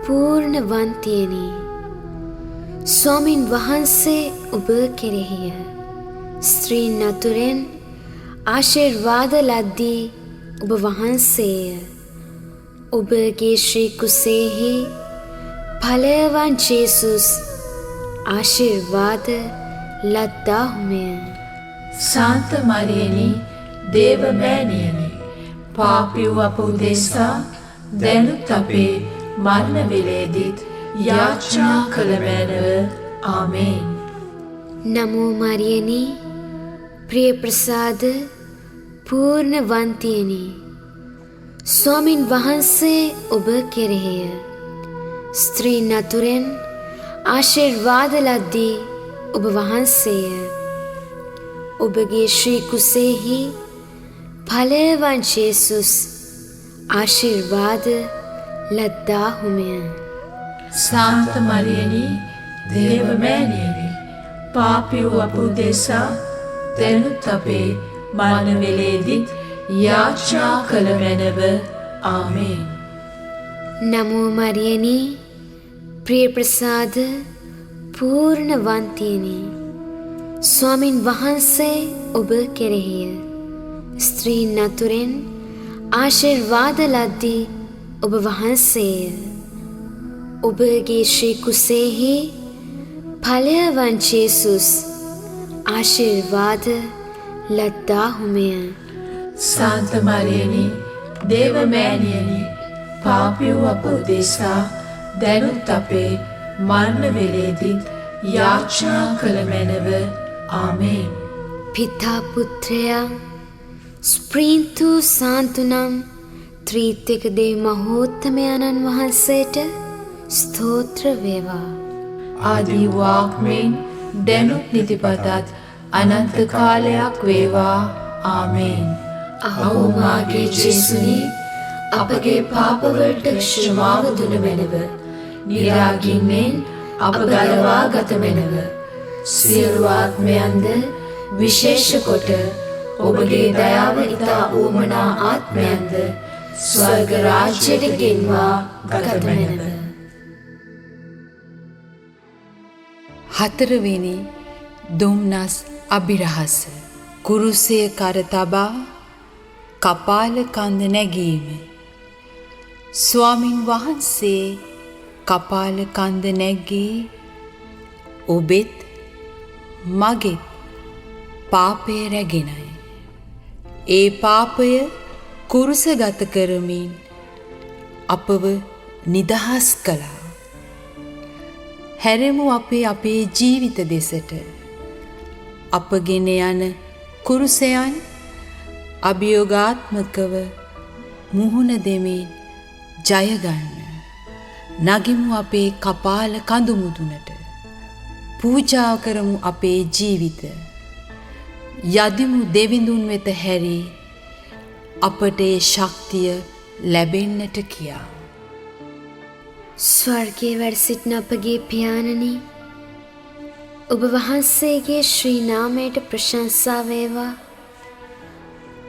පූර්ණවන්තියනි, ස්වාමින් වහන්සේ ඔබ කෙරෙහිය. ස්ත්‍රීන් අතුරෙන් ආශිර්වාද ලද්දී ඔබ වහන්සේය. ඔබගේ ශ්‍රී කුසෙහි ඵලයවන් ජේසුස් ආශිර්වාද ලද්දාහුමය. සාන්ත මරියනි, දේව මෑණියනි, පාපී වූ අප උදෙසා දැනුත් අපේ මරණ වෙලේදීත් යාඥා කළ මැනව. ආමේන්. නමෝ මරියනි, ප්‍රිය ප්‍රසාද පූර්ණවන්තියනි, ස්වාමින් වහන්සේ ඔබ කෙරෙහිය. ස්ත්‍රීන් අතුරෙන් ආශිර්වාද ලද්දී ඔබ වහන්සේය. ඔබගේ ශ්‍රී කුසෙහි ඵලයවන් ජේසුස් ආශිර්වාද ලද්දාහුමය. සාන්ත මරියනි, දේව මෑණියනි, පාපී වූ අප උදෙසා දැනුත් අපේ මරණ වෙලේදීත් යාඥා කළ මැනව. ආමේන්. නමෝ මරියනි, ප්‍රිය ප්‍රසාද පූර්ණවන්තියනි, ස්වාමින් වහන්සේ ඔබ කෙරෙහිය. ස්ත්‍රීන් අතුරෙන් ආශිර්වාද ලද්දී ඔබ වහන්සේය. ඔබගේ ශ්‍රී කුසෙහි ඵලයවන් ජේසුස් ආශිර්වාද ලද්දාහුමය. සාන්ත මරියනි, දේව මෑණියනි, පාපී වූ අප උදෙසා දැනුත් අපේ මරණ වෙලේදීත් යාඥා කළ මැනව. ආමේන්. පිතා පුත්‍රයා ස්ප්‍රීන්තු සාන්තු නම් ත්‍රිත්වක දෙව් මහෝත්තමයන්න් වහන්සේට ස්තෝත්‍ර වේවා. ආදී වාක්මෙන් දැනුත් නිතිපතත් අනන්ත කාලයක් වේවා. ආමේන්. අහෝ මාගේ ජේසුනි, අපගේ පාපවලට ක්ෂමාව දුන මැනව. නිරාගින්නෙන් අප ගලවා ගත මැනව. සියලු ආත්මයන්ද විශේෂ කොට ඔබගේ දයාව ඉතා ඌමනා ආත්මයන්ද ස්වර්ග රාජ්‍යයට ගෙන්වා ගත මැනව. හතරවෙනි දුම්නස් අභිරහස. කුරුසය කර තබා කපාල කන්ද නැගීම. ස්වාමින් වහන්සේ කපාල කන්ද නැගී ඔබෙත් මගෙත් පාපය රැගෙනයි. ඒ පාපය කුරුසගත කරමින් අපව නිදහස් කළා. හැරෙමු අපේ අපේ ජීවිත දෙසට. අපගෙන යන කුරුසයන් අභියෝගාත්මකව මුහුණ දෙමින් ජය ගන්න. නගිමු අපේ කපාල කඳු මුදුනට. පූජා කරමු අපේ ජීවිත. යදිමු දෙවිඳුන් වෙත හැරී අපට ඒ ශක්තිය ලැබෙන්නට කියා. ස්වර්ගයේ වැඩ සිටින අපගේ පියාණනි, ඔබ වහන්සේගේ ශ්‍රී නාමයට ප්‍රශංසා වේවා.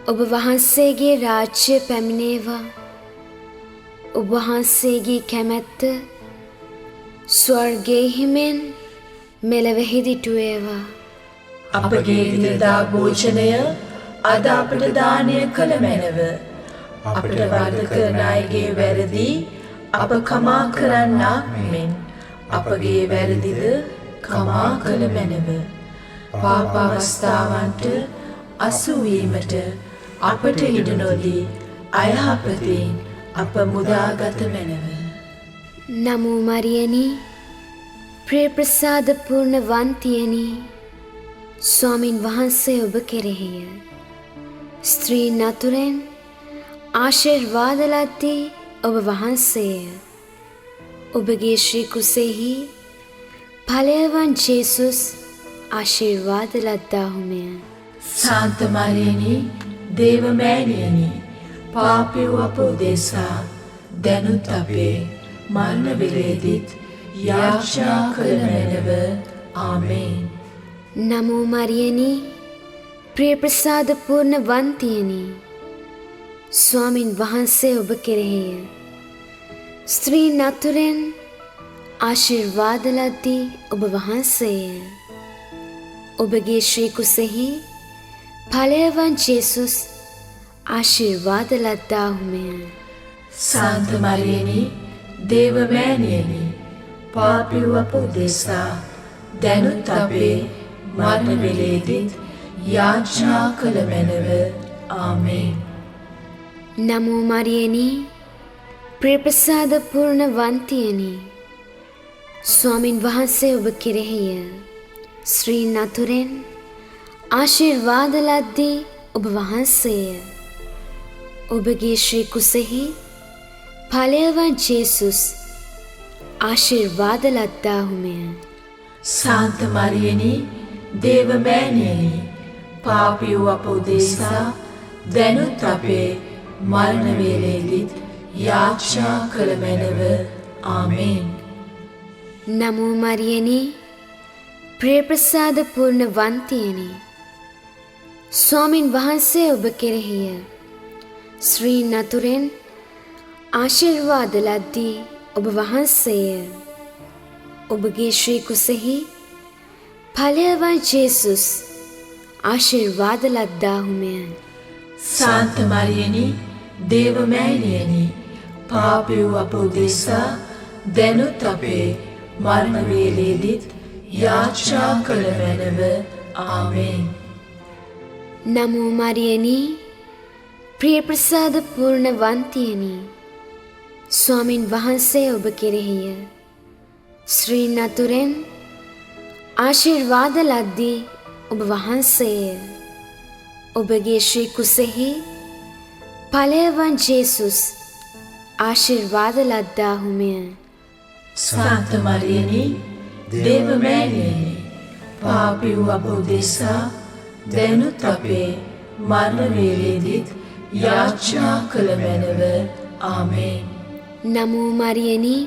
ඔබ වහන්සේගේ රාජ්‍ය පැමිණේවා. ඔබ වහන්සේගේ කැමැත්ත ස්වර්ගයේහි මෙන් මෙලොවෙහි දිටු වේවා. අපගේ දිනදා භෝජනය අද අපට දානය කළ මැනව. අපට වරද කරන අයගේ වැරදි අප කමා කරන්නාක් මෙන් අපගේ වැරදිද කමා කළ මැනව. පාප අවස්ථාවන්ට අසු වීමට අපට ඉඩ නොදී අයහපතින් අප මුදාගත මැනව. නමෝ මරියනි, ප්‍රිය ප්‍රසාද පූර්ණ වන්තියනි, ස්වාමින් වහන්සේ ඔබ කෙරෙහිය. ස්ත්‍රීන් අතුරෙන් ආශිර්වාද ලද්දී ඔබ වහන්සේය. ඔබගේ ශ්‍රී කුසෙහි ඵලය වන් ජේසුස් ආශිර්වාද ලද්දාහුමය. සාන්ත මරියනි, දේව මෑණියනි, පාපී වූ අප උදෙසා දැනුත් අපේ මරණ වේලේදීත් යාඥා කළ මැනව. ආමේන්. නමෝ මරියනි, ප්‍රිය ප්‍රසාද පූර්ණ වන්තියනි, ස්වාමින් වහන්සේ ඔබ කෙරෙහිය. ස්ත්‍රීන් අතුරෙන් ආශිර්වාද ලද්දී ඔබ වහන්සේය. ඔබගේ ශ්‍රී කුසෙහි ඵලය වන් ජේසුස් ආශිර්වාද ලද්දාහුමය. සාන්ත මරියනි, දේව මෑණියනි, පාපී වූ අප උදෙසා දැනුත් අපේ මරණ වේලේදීත් යාඥා කළ මැනව. ආමේන්. නමෝ මරියනි, ප්‍රිය ප්‍රසාද පූර්ණ වන්තියනි, ස්වාමින් වහන්සේ ඔබ කෙරෙහිය. ස්ත්‍රීන් අතුරෙන් ආශිර්වාද ලද්දී ඔබ වහන්සේය. ඔබගේ ශ්‍රී කුසෙහි ඵලය වන් ජේසුස් ආශිර්වාද ලද්දාහුමය. සාන්ත මරියනි, දේව මෑණියනි, පාපී වූ අප උදෙසා දැනුත් අපේ මරණ වේලේදීත් යාඥා කළ මැනව. ආමේන්. නමෝ මරියනි, ප්‍රිය ප්‍රසාද පූර්ණ වන්තියනි, ස්වාමින් වහන්සේ ඔබ කෙරෙහිය. ස්ත්‍රීන් අතුරෙන් ආශිර්වාද ලද්දී ඔබ වහන්සේය. ඔබගේ ශ්‍රී කුසෙහි ඵලය වන් ජේසුස් ආශිර්වාද ලද්දාහුමය. සාන්ත මරියනි, දේව මෑණියනි, පාපී වූ අප උදෙසා දැනුත් අපේ මරණ වේලේදීත් යාඥා කළ මැනව. ආමේන්. නමෝ මරියනි, ප්‍රිය ප්‍රසාද පූර්ණ වන්තියනි, ස්වාමින් වහන්සේ ඔබ කෙරෙහිය. ස්ත්‍රීන් අතුරෙන් ආශිර්වාද ලද්දී ඔබ වහන්සේය. ඔබගේ ශ්‍රී කුසෙහි ඵලය වන් ජේසුස් ආශිර්වාද ලද්දාහුමය. සාන්ත මරියනි, දේව මෑණියනි, පාපී වූ අප උදෙසා දැනුත් අපේ මරණ වේලේදීත් යාඥා කළ මැනව. ආමේන්. නමෝ මරියනි,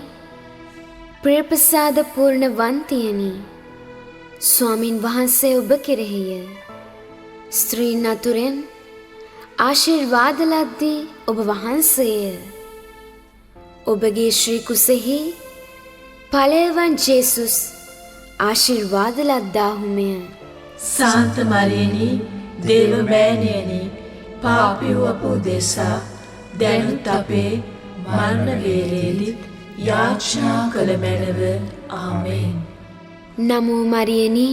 ප්‍රිය ප්‍රසාද පූර්ණ වන්තියනි, ස්වාමින් වහන්සේ ඔබ කෙරෙහිය. ස්ත්‍රීන් අතුරෙන් ආශිර්වාද ලද්දී ඔබ වහන්සේය. ඔබගේ ශ්‍රී කුසෙහි ඵලය වන් ජේසුස් ආශිර්වාද ලද්දාහුමය. සාන්ත මරියනි, දේව මෑණියනි, පාපී වූ අප උදෙසා දැනුත් අපේ මරණ වේලේදීත් යාඥා කළ මැනව. ආමේන්. නමෝ මරියනි,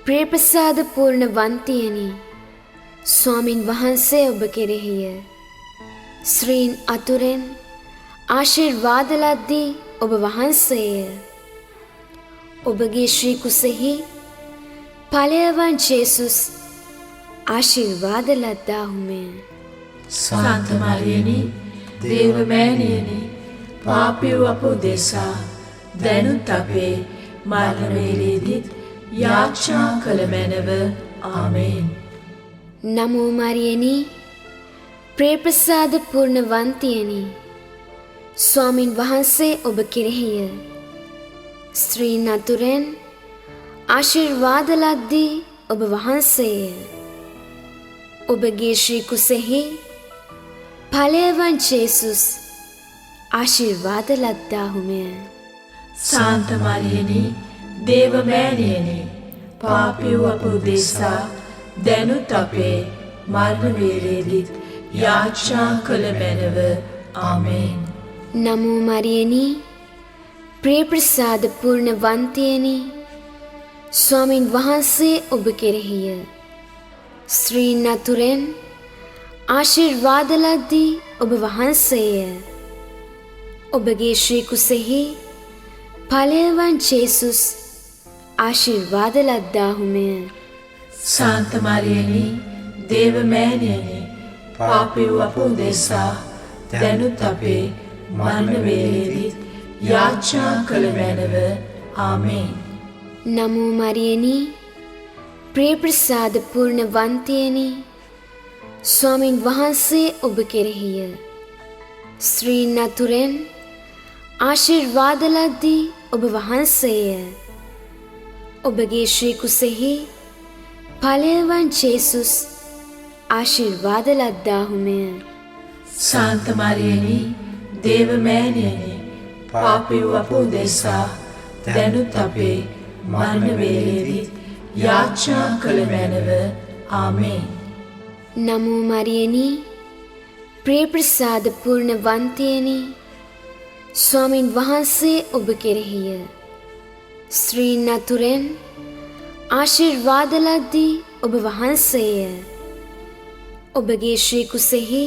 ප්‍රිය ප්‍රසාද පූර්ණ වන්තියනි, ස්වාමින් වහන්සේ ඔබ කෙරෙහිය. ස්ත්‍රීන් අතුරෙන් ආශිර්වාද ලද්දී ඔබ වහන්සේය. ඔබගේ ශ්‍රී කුසෙහි ඵලය වන් ජේසුස් ආශිර්වාද ලද්දාහුමය. සාන්ත මරියනි, දේව මෑණියනි, පාපී වූ අප උදෙසා දැනුත් අපේ මරණ වේලේදීත් යාඥා කළ මැනව. ආමේන්. නමෝ මරියනි, ප්‍රිය ප්‍රසාද පූර්ණ වන්තියනි, ස්වාමින් වහන්සේ ඔබ කෙරෙහිය. ස්ත්‍රීන් අතුරෙන් ආශිර්වාද ලද්දී ඔබ වහන්සේය. ඔබගේ ශ්‍රී කුසෙහි ඵලය වන් ජේසුස් ආශිර්වාද ලද්දාහුමය. සාන්ත මරියනි, දේව මෑණියනි, පාපී වූ අප උදෙසා දැනුත් අපේ මරණ වේලේදීත් යාච්ඤා කළ මැනව. ආමේන්. නමෝ මරියනි, ප්‍රිය ප්‍රසාද පූර්ණ වන්තියනි, ස්වාමින් වහන්සේ ඔබ කෙරෙහිය. ස්ත්‍රීන් අතුරෙන් ආශිර්වාද ලද්දී ඔබ වහන්සේය. ඔබගේ ශ්‍රී කුසෙහි ඵලය වන් ජේසුස් ආශිර්වාද ලද්දාහුමය. සාන්ත මරියනි, දේව මෑණියනි, පාපී වූ අප උදෙසා දැනුත් අපේ මරණ වේලේදීත් යාච්ඤා කළ මැනව. ආමේන්. නමෝ මරියනි, ප්‍රිය ප්‍රසාද පූර්ණ වන්තියනි, ස්වාමින් වහන්සේ ඔබ කෙරෙහිය. ස්ත්‍රීන් අතුරෙන් ආශිර්වාද ලද්දී ඔබ වහන්සේය. ඔබගේ ශ්‍රී කුසෙහි ඵලය වන් ජේසුස් ආශිර්වාද ලද්දාහුමය. සාන්ත මරියනි, දේව මෑණියනි, පාපී වූ අප උදෙසා දැනුත් අපේ මරණ වේලේදීත් යාච්ඤා කළ මැනව. ආමේන්. නමෝ මරියනි, ප්‍රිය ප්‍රසාද පූර්ණ වන්තියනි, ස්වාමින් වහන්සේ ඔබ කෙරෙහිය. ස්ත්‍රීන් අතුරෙන් ආශිර්වාද ලද්දී ඔබ වහන්සේය. ඔබගේ ශ්‍රී කුසෙහි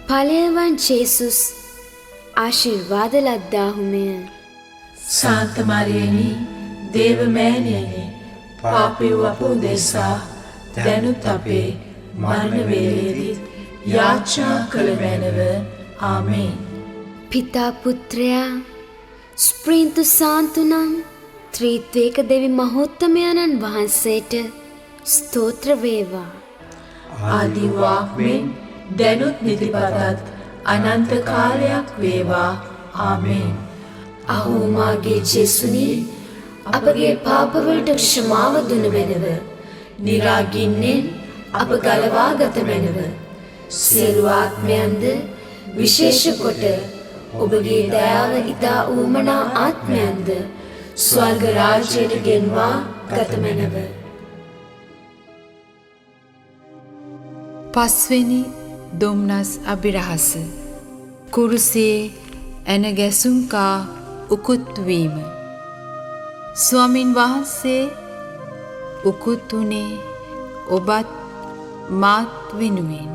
ඵලය වන් ජේසුස් ආශිර්වාද ලද්දාහුමය. සාන්ත මරියනි, දේව මෑණියනි, පාපී වූ අප උදෙසා දැනුත් අපේ මරණ වේලේදීත් යාච්ඤා කළ මැනව. ආමේන්. පිතා පුත්‍රයා ස්ප්‍රීන්තු සාන්තු නම් ත්‍රිත්වේක දෙවි මහෝත්තමයන්න් වහන්සේට ස්තෝත්‍ර වේවා. ආදි වාක් මෙන් දැනුත් නිතිපතත් අනන්ත කාලයක් වේවා. ආමේන්. අහෝ මාගේ ජේසුනි, අපගේ පාපවලට ක්ෂමාව දුන මැනව. නිරාගින්නෙන් අප ගලවා ගත මැනව. සියලු ආත්මයන්ද විශේෂ කොට ඔබගේ දයාව ඉතා ඌමනා ආත්මයන්ද ස්වර්ග රාජ්‍යයට ගෙන්වා ගත මැනව. පස්වෙනි දොම්නස් අභිරහස කුරුසියේ ඇන ගැසුම්කා උකුත් වීම. ස්වාමින් වහන්සේ උකුත් වුණේ ඔබත් මාත් වෙනුවෙන්.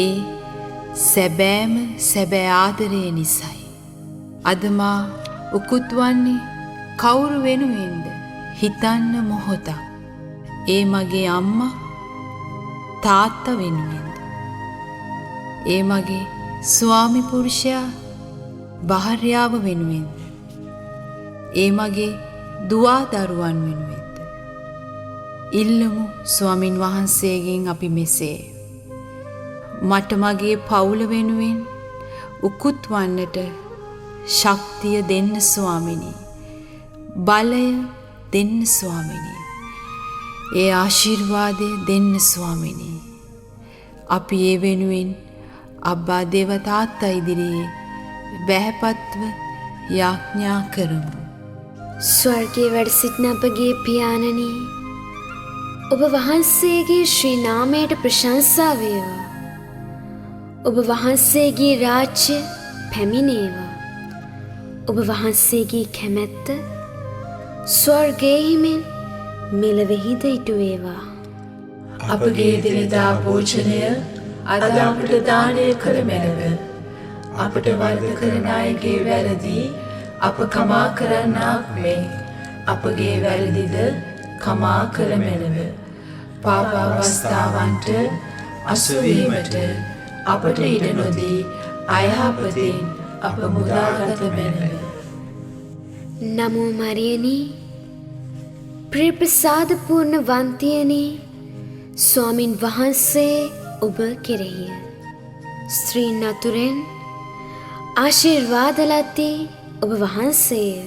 ඒ සැබෑම සැබෑ ආදරය නිසයි. අද මා උකුත් වන්නේ කවුරු වෙනුවෙන්ද හිතන්න මොහොතක්. ඒ මගේ අම්මා තාත්තා වෙනුවෙන්ද? ඒ මගේ ස්වාමි පුරුෂයා භාර්යාව වෙනුවෙන්ද? ඒ මගේ දුවා දරුවන් වෙනුවෙන්ද? ඉල්ලමු ස්වාමින් වහන්සේගෙන් අපි මෙසේ. මට මගේ පවුල වෙනුවෙන් උකුත් වන්නට ශක්තිය දෙන්න ස්වාමිනී. බලය දෙන්න ස්වාමිනී. ඒ ආශිර්වාදය දෙන්න ස්වාමිනී. අපි ඒ වෙනුවෙන් අබ්බා දේව තාත්තා ඉදිරියේ බැහැපත්ව යාඥා කරමු. ස්වර්ගයේ වැඩ සිටින අපගේ පියාණනි, ඔබ වහන්සේගේ ශ්‍රී නාමයට ප්‍රශංසා වේවා. ඔබ වහන්සේගේ රාජ්‍ය පැමිණේවා. ඔබ වහන්සේගේ කැමැත්ත ස්වර්ගයේහි මෙන් මෙලොවෙහිද ඉටු වේවා. අපගේ දිනදා භෝජනය අද අපට දානය කළ මැනව. අපට වරද කරන අයගේ වැරදි අප කමා කරන්නාක් මෙන් අපගේ වැරදිද කමා කළ මැනව. පාප අවස්ථාවන්ට අසු වීමට අපට ඉඩ නොදී අයහපතින් අප මුදාගත මැනව. නමෝ මරියනි, ප්‍රිය ප්‍රසාද පූර්ණ වන්තියනි, ස්වාමින් වහන්සේ ඔබ කෙරෙහිය. ස්ත්‍රීන් අතුරෙන් ආශිර්වාද ලද්දී ඔබ වහන්සේය.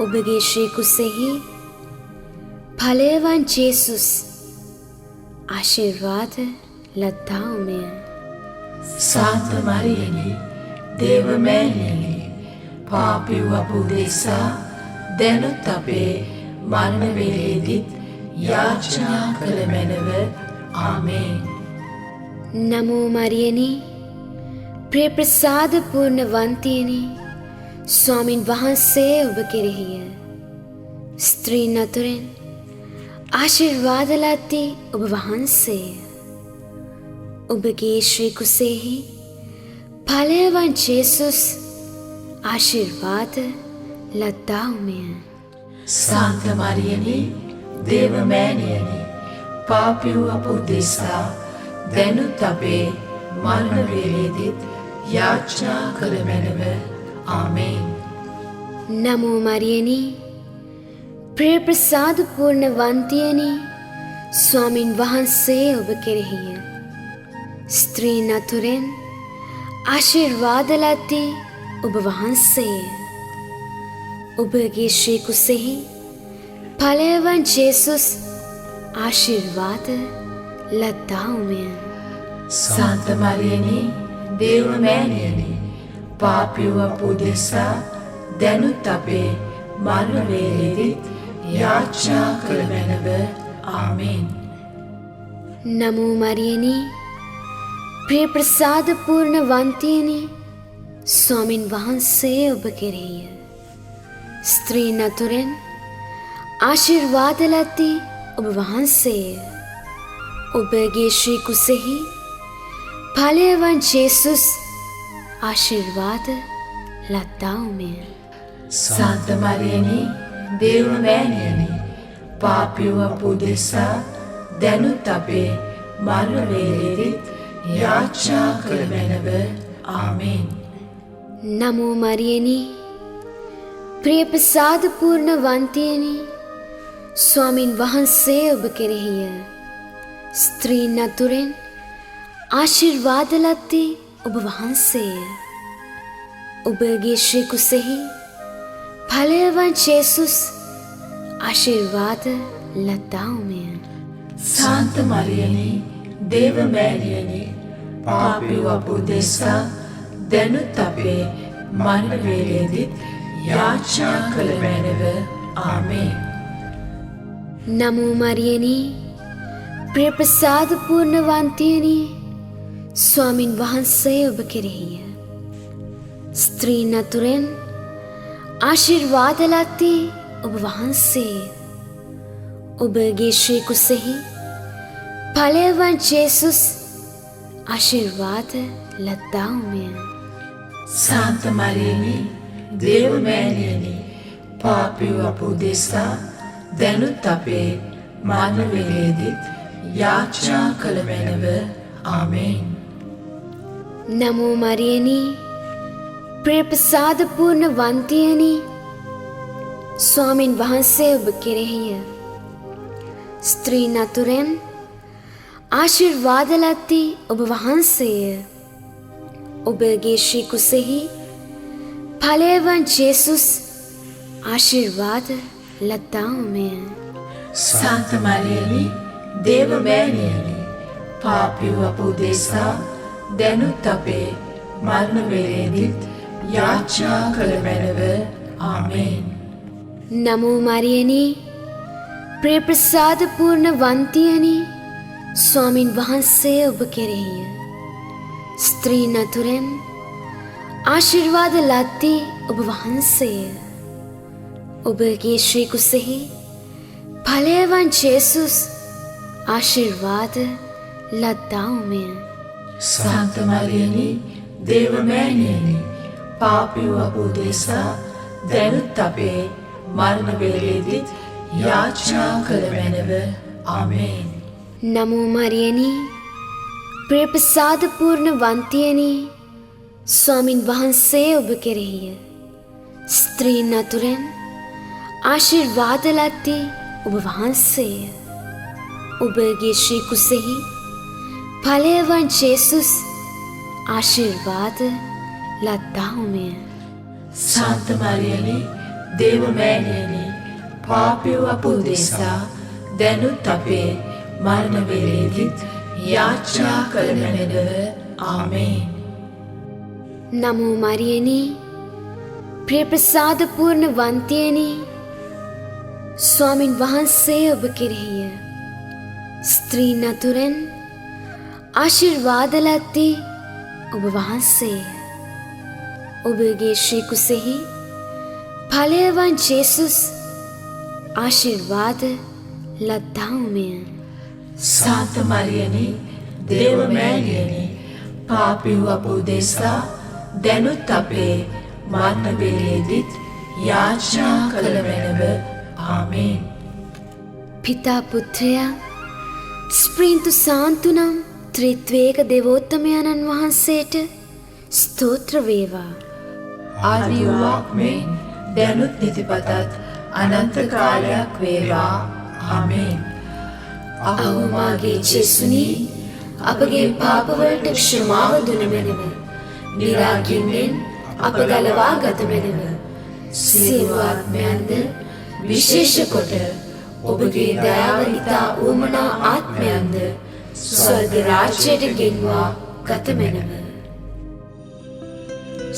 ඔබගේ ශ්‍රී කුසෙහි ඵලය වන් ජේසුස් ආශිර්වාද ලද්දාහුමය. සාන්ත මරියනි, දේව මෑණියනි, පාපී වූ අප උදෙසා දැනුත් අපේ මරණ වේලේදීත් යාච්ඤා කළ මැනව. ආමේන්. නමෝ මරියනි, ප්‍රිය ප්‍රසාද පූර්ණ වන්තියනි, ස්වාමින් වහන්සේ ඔබ කෙරෙහිය. ස්ත්‍රීන් අතුරෙන් ආශිර්වාද ලද්දී ඔබ වහන්සේය. ඔබගේ ශ්‍රී කුසෙහි ඵලය වන් ජේසුස් ආශිර්වාද ලද්දාහුමය. සාන්ත මරියනි, දේව මෑණියනි, පාපී වූ අප උදෙසා දැනුත් අපේ මරණ වේලේදීත් යාඥා කළ මැනව. ආමේන්. නමෝ මරියනි, ප්‍රිය ප්‍රසාද පූර්ණ වන්තියනි, ස්වාමින් වහන්සේ ඔබ කෙරෙහිය. ස්ත්‍රීන් අතුරෙන් ආශිර්වාද ලද්දී ඔබ වහන්සේය. ඔබගේ ශ්‍රී කුසෙහි ඵලය වන් ජේසුස් ආශිර්වාද ලද්දාහුමය. සාන්ත මරියනි, දේව මෑණියනි, පාපී වූ අප උදෙසා දැනුත් අපේ මරණ වේලේදීත් යාඥා කළ මැනව. ආමේන්. නමෝ මරියනි, ප්‍රිය ප්‍රසාද පූර්ණ වන්තියනි, ස්වාමින් වහන්සේ ඔබ කෙරෙහිය. ස්ත්‍රීන් අතුරෙන් ආශිර්වාද ලද්දී ඔබ වහන්සේය. ඔබගේ ශ්‍රී කුසෙහි ඵලය වන් ජේසුස් ආශිර්වාද ලද්දාහුමය. සාන්ත මරියනි, දේව මෑණියනි, පාපී වූ අප උදෙසා දැනුත් අපේ මරණ වේලේදීත් යාඥා කළ මැනව. ආමේන්. නමෝ මරියනි, ප්‍රිය ප්‍රසාද පූර්ණ වන්තියනි, ස්වාමින් වහන්සේ ඔබ කෙරෙහිය. ස්ත්‍රීන් අතුරෙන් ආශිර්වාද ලද්දී ඔබ වහන්සේය. ඔබගේ ශ්‍රී කුසෙහි ඵලය වන් ජේසුස් ආශිර්වාද ලද්දාහුමය. සාන්ත මරියනි, දේව මෑණියනි, පාපී වූ අප උදෙසා දැනුත් අපේ මරණ වේලේදීත් යාඥා කළ මැනව. ආමේන්. නමෝ මරියනි, ප්‍රිය ප්‍රසාද පූර්ණ වන්තියනි, ස්වාමින් වහන්සේ ඔබ කෙරෙහිය. ස්ත්‍රීන් අතුරෙන් ආශිර්වාද ලද්දී ඔබ වහන්සේය. ඔබගේ ශ්‍රී කුසෙහි ඵලය වන් ජේසුස් ආශිර්වාද ලද්දාහුමය. සාන්ත මරියනි, දේව මෑණියනි, පාපී වූ අප උදෙසා දැනුත් අපේ මරණ වේලේදීත් යාඥා කළ මැනව. ආමේන්. නමෝ මරියනි, ප්‍රිය ප්‍රසාද පූර්ණ වන්තියනි, ස්වාමින් වහන්සේ ඔබ කෙරෙහිය. ස්ත්‍රීන් අතුරෙන් ආශිර්වාද ලද්දී ඔබ වහන්සේය. ඔබගේ ශ්‍රී කුසෙහි ඵලය වන් ජේසුස් ආශිර්වාද ලද්දාහුමය. සාන්ත මරියනි, දේව මෑණියනි, පාපී වූ අප උදෙසා දැනුත් අපේ මරණ වේලේදීත් යාඥා කළ මැනව. ආමේන්. නමෝ මරියනි, ප්‍රිය ප්‍රසාද පූර්ණ වන්තියනි, ස්වාමින් වහන්සේ ඔබ කෙරෙහිය. ස්ත්‍රීන් අතුරෙන් ආශිර්වාද ලද්දී ඔබ වහන්සේය. ඔබගේ ශ්‍රී කුසෙහි ඵලය වන් ජේසුස් ආශිර්වාද ලද්දාහුමය. සාන්ත මරියනි, දේව මෑණියනි, පාපී වූ අප උදෙසා දැනුත් අපේ මරණ වේලේදීත් යාඥා කළ මැනව. ආමේන්. නමෝ මරියනි, ප්‍රිය ප්‍රසාද පූර්ණ වන්තියනි, ස්වාමින් වහන්සේ ඔබ කෙරෙහිය. ස්ත්‍රීන් අතුරෙන් ආශිර්වාද ලද්දී ඔබ වහන්සේය. ඔබගේ ශ්‍රී කුසෙහි ඵලය වන් ජේසුස් ආශිර්වාද ලද්දාහුමය. සාන්ත මරියනි, දේව මෑණියනි, පාපී වූ අප උදෙසා දැනුත් අපේ මරණ වේලේදීත් යාඥා කළ මැනව. ආමේන්. නමෝ මරියනි, ප්‍රිය ප්‍රසාද පූර්ණ වන්තියනි, ස්වාමින් වහන්සේ ඔබ කෙරෙහිය. ස්ත්‍රීන් අතුරෙන් ආශිර්වාද ලද්දේ ඔබ වහන්සේය. ඔබගේ ශ්‍රී කුසෙහි ඵලය වන් ජේසුස් ආශිර්වාද ලද්දාහුමය. සාන්ත මරියනි, දේව මෑණියනි, පාපී වූ අප උදෙසා දැනුත් අපේ මරණ වේලේදීත් යාඥා කළ මැනව. ආමේන්. පිතා පුත්‍රයා ස්ප්‍රීන්තු සාන්තු නම් ත්‍රිත්වේක දේවෝත්තමයන්න් වහන්සේට ස්තෝත්‍ර වේවා. ආදි වූවක් මෙන් දැනුත් නිතිපතත් අනන්ත කාලයක් වේවා. ආමේන්. අහෝ මාගේ ජේසුනි, අපගේ පාපවලට ක්ෂමාව දුන මැනව. නිරාගින්නෙන් අප ගලවා ගත මැනව. සියලු ආත්මයන්ද විශේෂ කොට ඔබගේ දයාව ඉතා උවමනා ආත්මයන්ද ස්වර්ග රාජ්‍යයට ගෙන්වා ගත මැනව.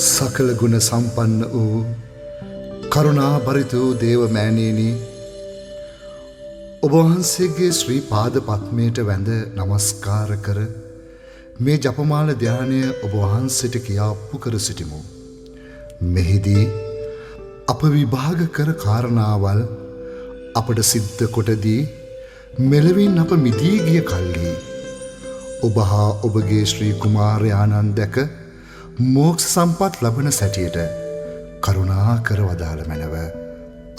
සකල ගුණ සම්පන්න වූ කරුණාභරිත වූ දේව මෑණියනි, ඔබ වහන්සේගේ ශ්‍රී පාද පත්මයට වැඳ නමස්කාර කර මේ ජපමාල ධ්‍යානය ඔබ වහන්සේට කියා ඔප්පු කර සිටිමු. මෙහිදී අප විභාග කර කාරණාවල් අපට සිද්ධ කොටදී මෙලවින් අප මිදී ගිය කල්හි ඔබ හා ඔබගේ ශ්‍රී කුමාරයාණන් දැක මෝක්ෂ සම්පත් ලබන සැටියට කරුණා කර වදාළ මැනව.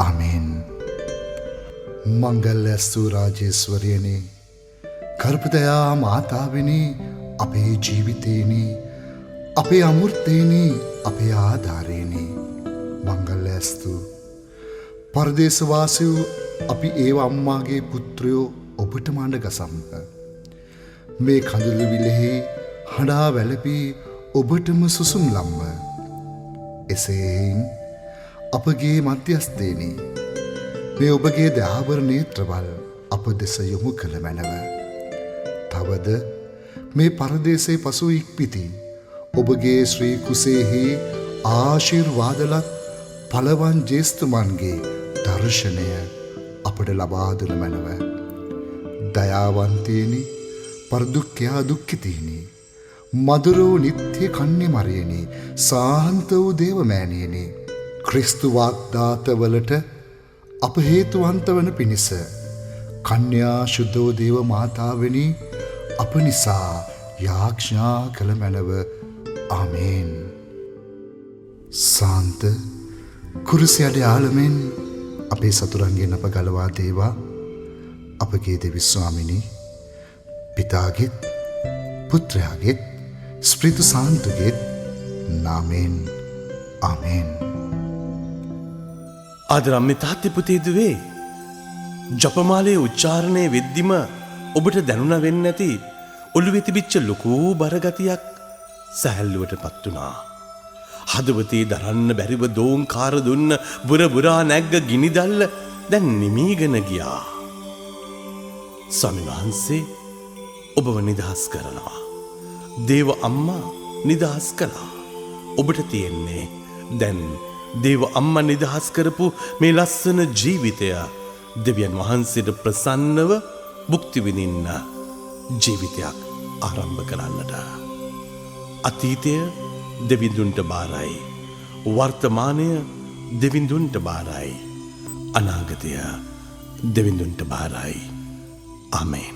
ආමේන්. මංගල්‍යස්තු රාජේශ්වරියනි, කර්පදයා මාතාවෙනි, අපේ ජීවිතේනි, අපේ අමෘතේනි, අපේ ආධාරේනි, මංගල්‍යස්තු. පරදේශවාසීව අපි ඒව අම්මාගේ පුත්‍රයෝ ඔබට මඬ ගසම්හ. මේ කඳුළු විලෙහි හඬා වැළපී ඔබටම සුසුම් ලම්ම. එසේ එහෙයින් අපගේ මධ්‍යස්ථේනි, මේ ඔබගේ දයාබර නේත්‍රවල් අප දෙස යොමු කළ මැනව. තවද මේ පරදේශයේ පසු ඉක්පිති ඔබගේ ශ්‍රී කුසේහි ආශිර්වාදලත් පළවන් ජේස්තුමන්ගේ දර්ශනය අපට ලබා දුන මැනව. දයාවන්තයනි, පරදුක්ඛයා දුක්ඛිතේනි, මధుර වූ නිත්‍ය කන්‍ය මරියනි, සාන්ත වූ දේව මෑණියනි, ක්‍රිස්තු වාග්දාතවලට අප හේතුවන්ත වන පිණිස කන්‍යා ශුද්ධ වූ දේව මාතාවෙනි, අප නිසා යාඥා කළ මැනව. ආමේන්. සාන්ත කුරුසියට යාළමෙන් අපේ සතුරන්ගෙන් අප ගලවා දේවා. අපගේ දෙවි ස්වාමිනී, පිතාගෙත් පුත්‍රයාගෙත් ස්ප්‍රිතු සාන්තුගෙත් නාමයෙන්. ආමේන්. ආදර අම්මේ තාත්තේ පුතේ දුවේ, ජපමාලයේ උච්චාරණය වෙද්දිම ඔබට දැනුණා වෙන්නේ නැති ඔළුවේ තිබිච්ච ලොකු බරගතියක් සැහැල්ලුවටපත් වුණා. හදවතේ දරන්න බැරිව දෝංකාර දුන්න බුර බුරා නැග්ග ගිනිදල්ල දැන් නිමීගෙන ගියා. ස්වාමීන් වහන්සේ ඔබව නිදහස් කරනවා. දේව අම්මා නිදහස් කළා. ඔබට තියෙන්නේ දැන් දේව අම්මා නිදහස් කරපු මේ ලස්සන ජීවිතය දෙවියන් වහන්සේට ප්‍රසන්නව භුක්ති විඳින්න ජීවිතයක් ආරම්භ කරන්නට. අතීතය දෙවිඳුන්ට බාරයි. වර්තමානය දෙවිඳුන්ට බාරයි. අනාගතය දෙවිඳුන්ට බාරයි. ආමේන්.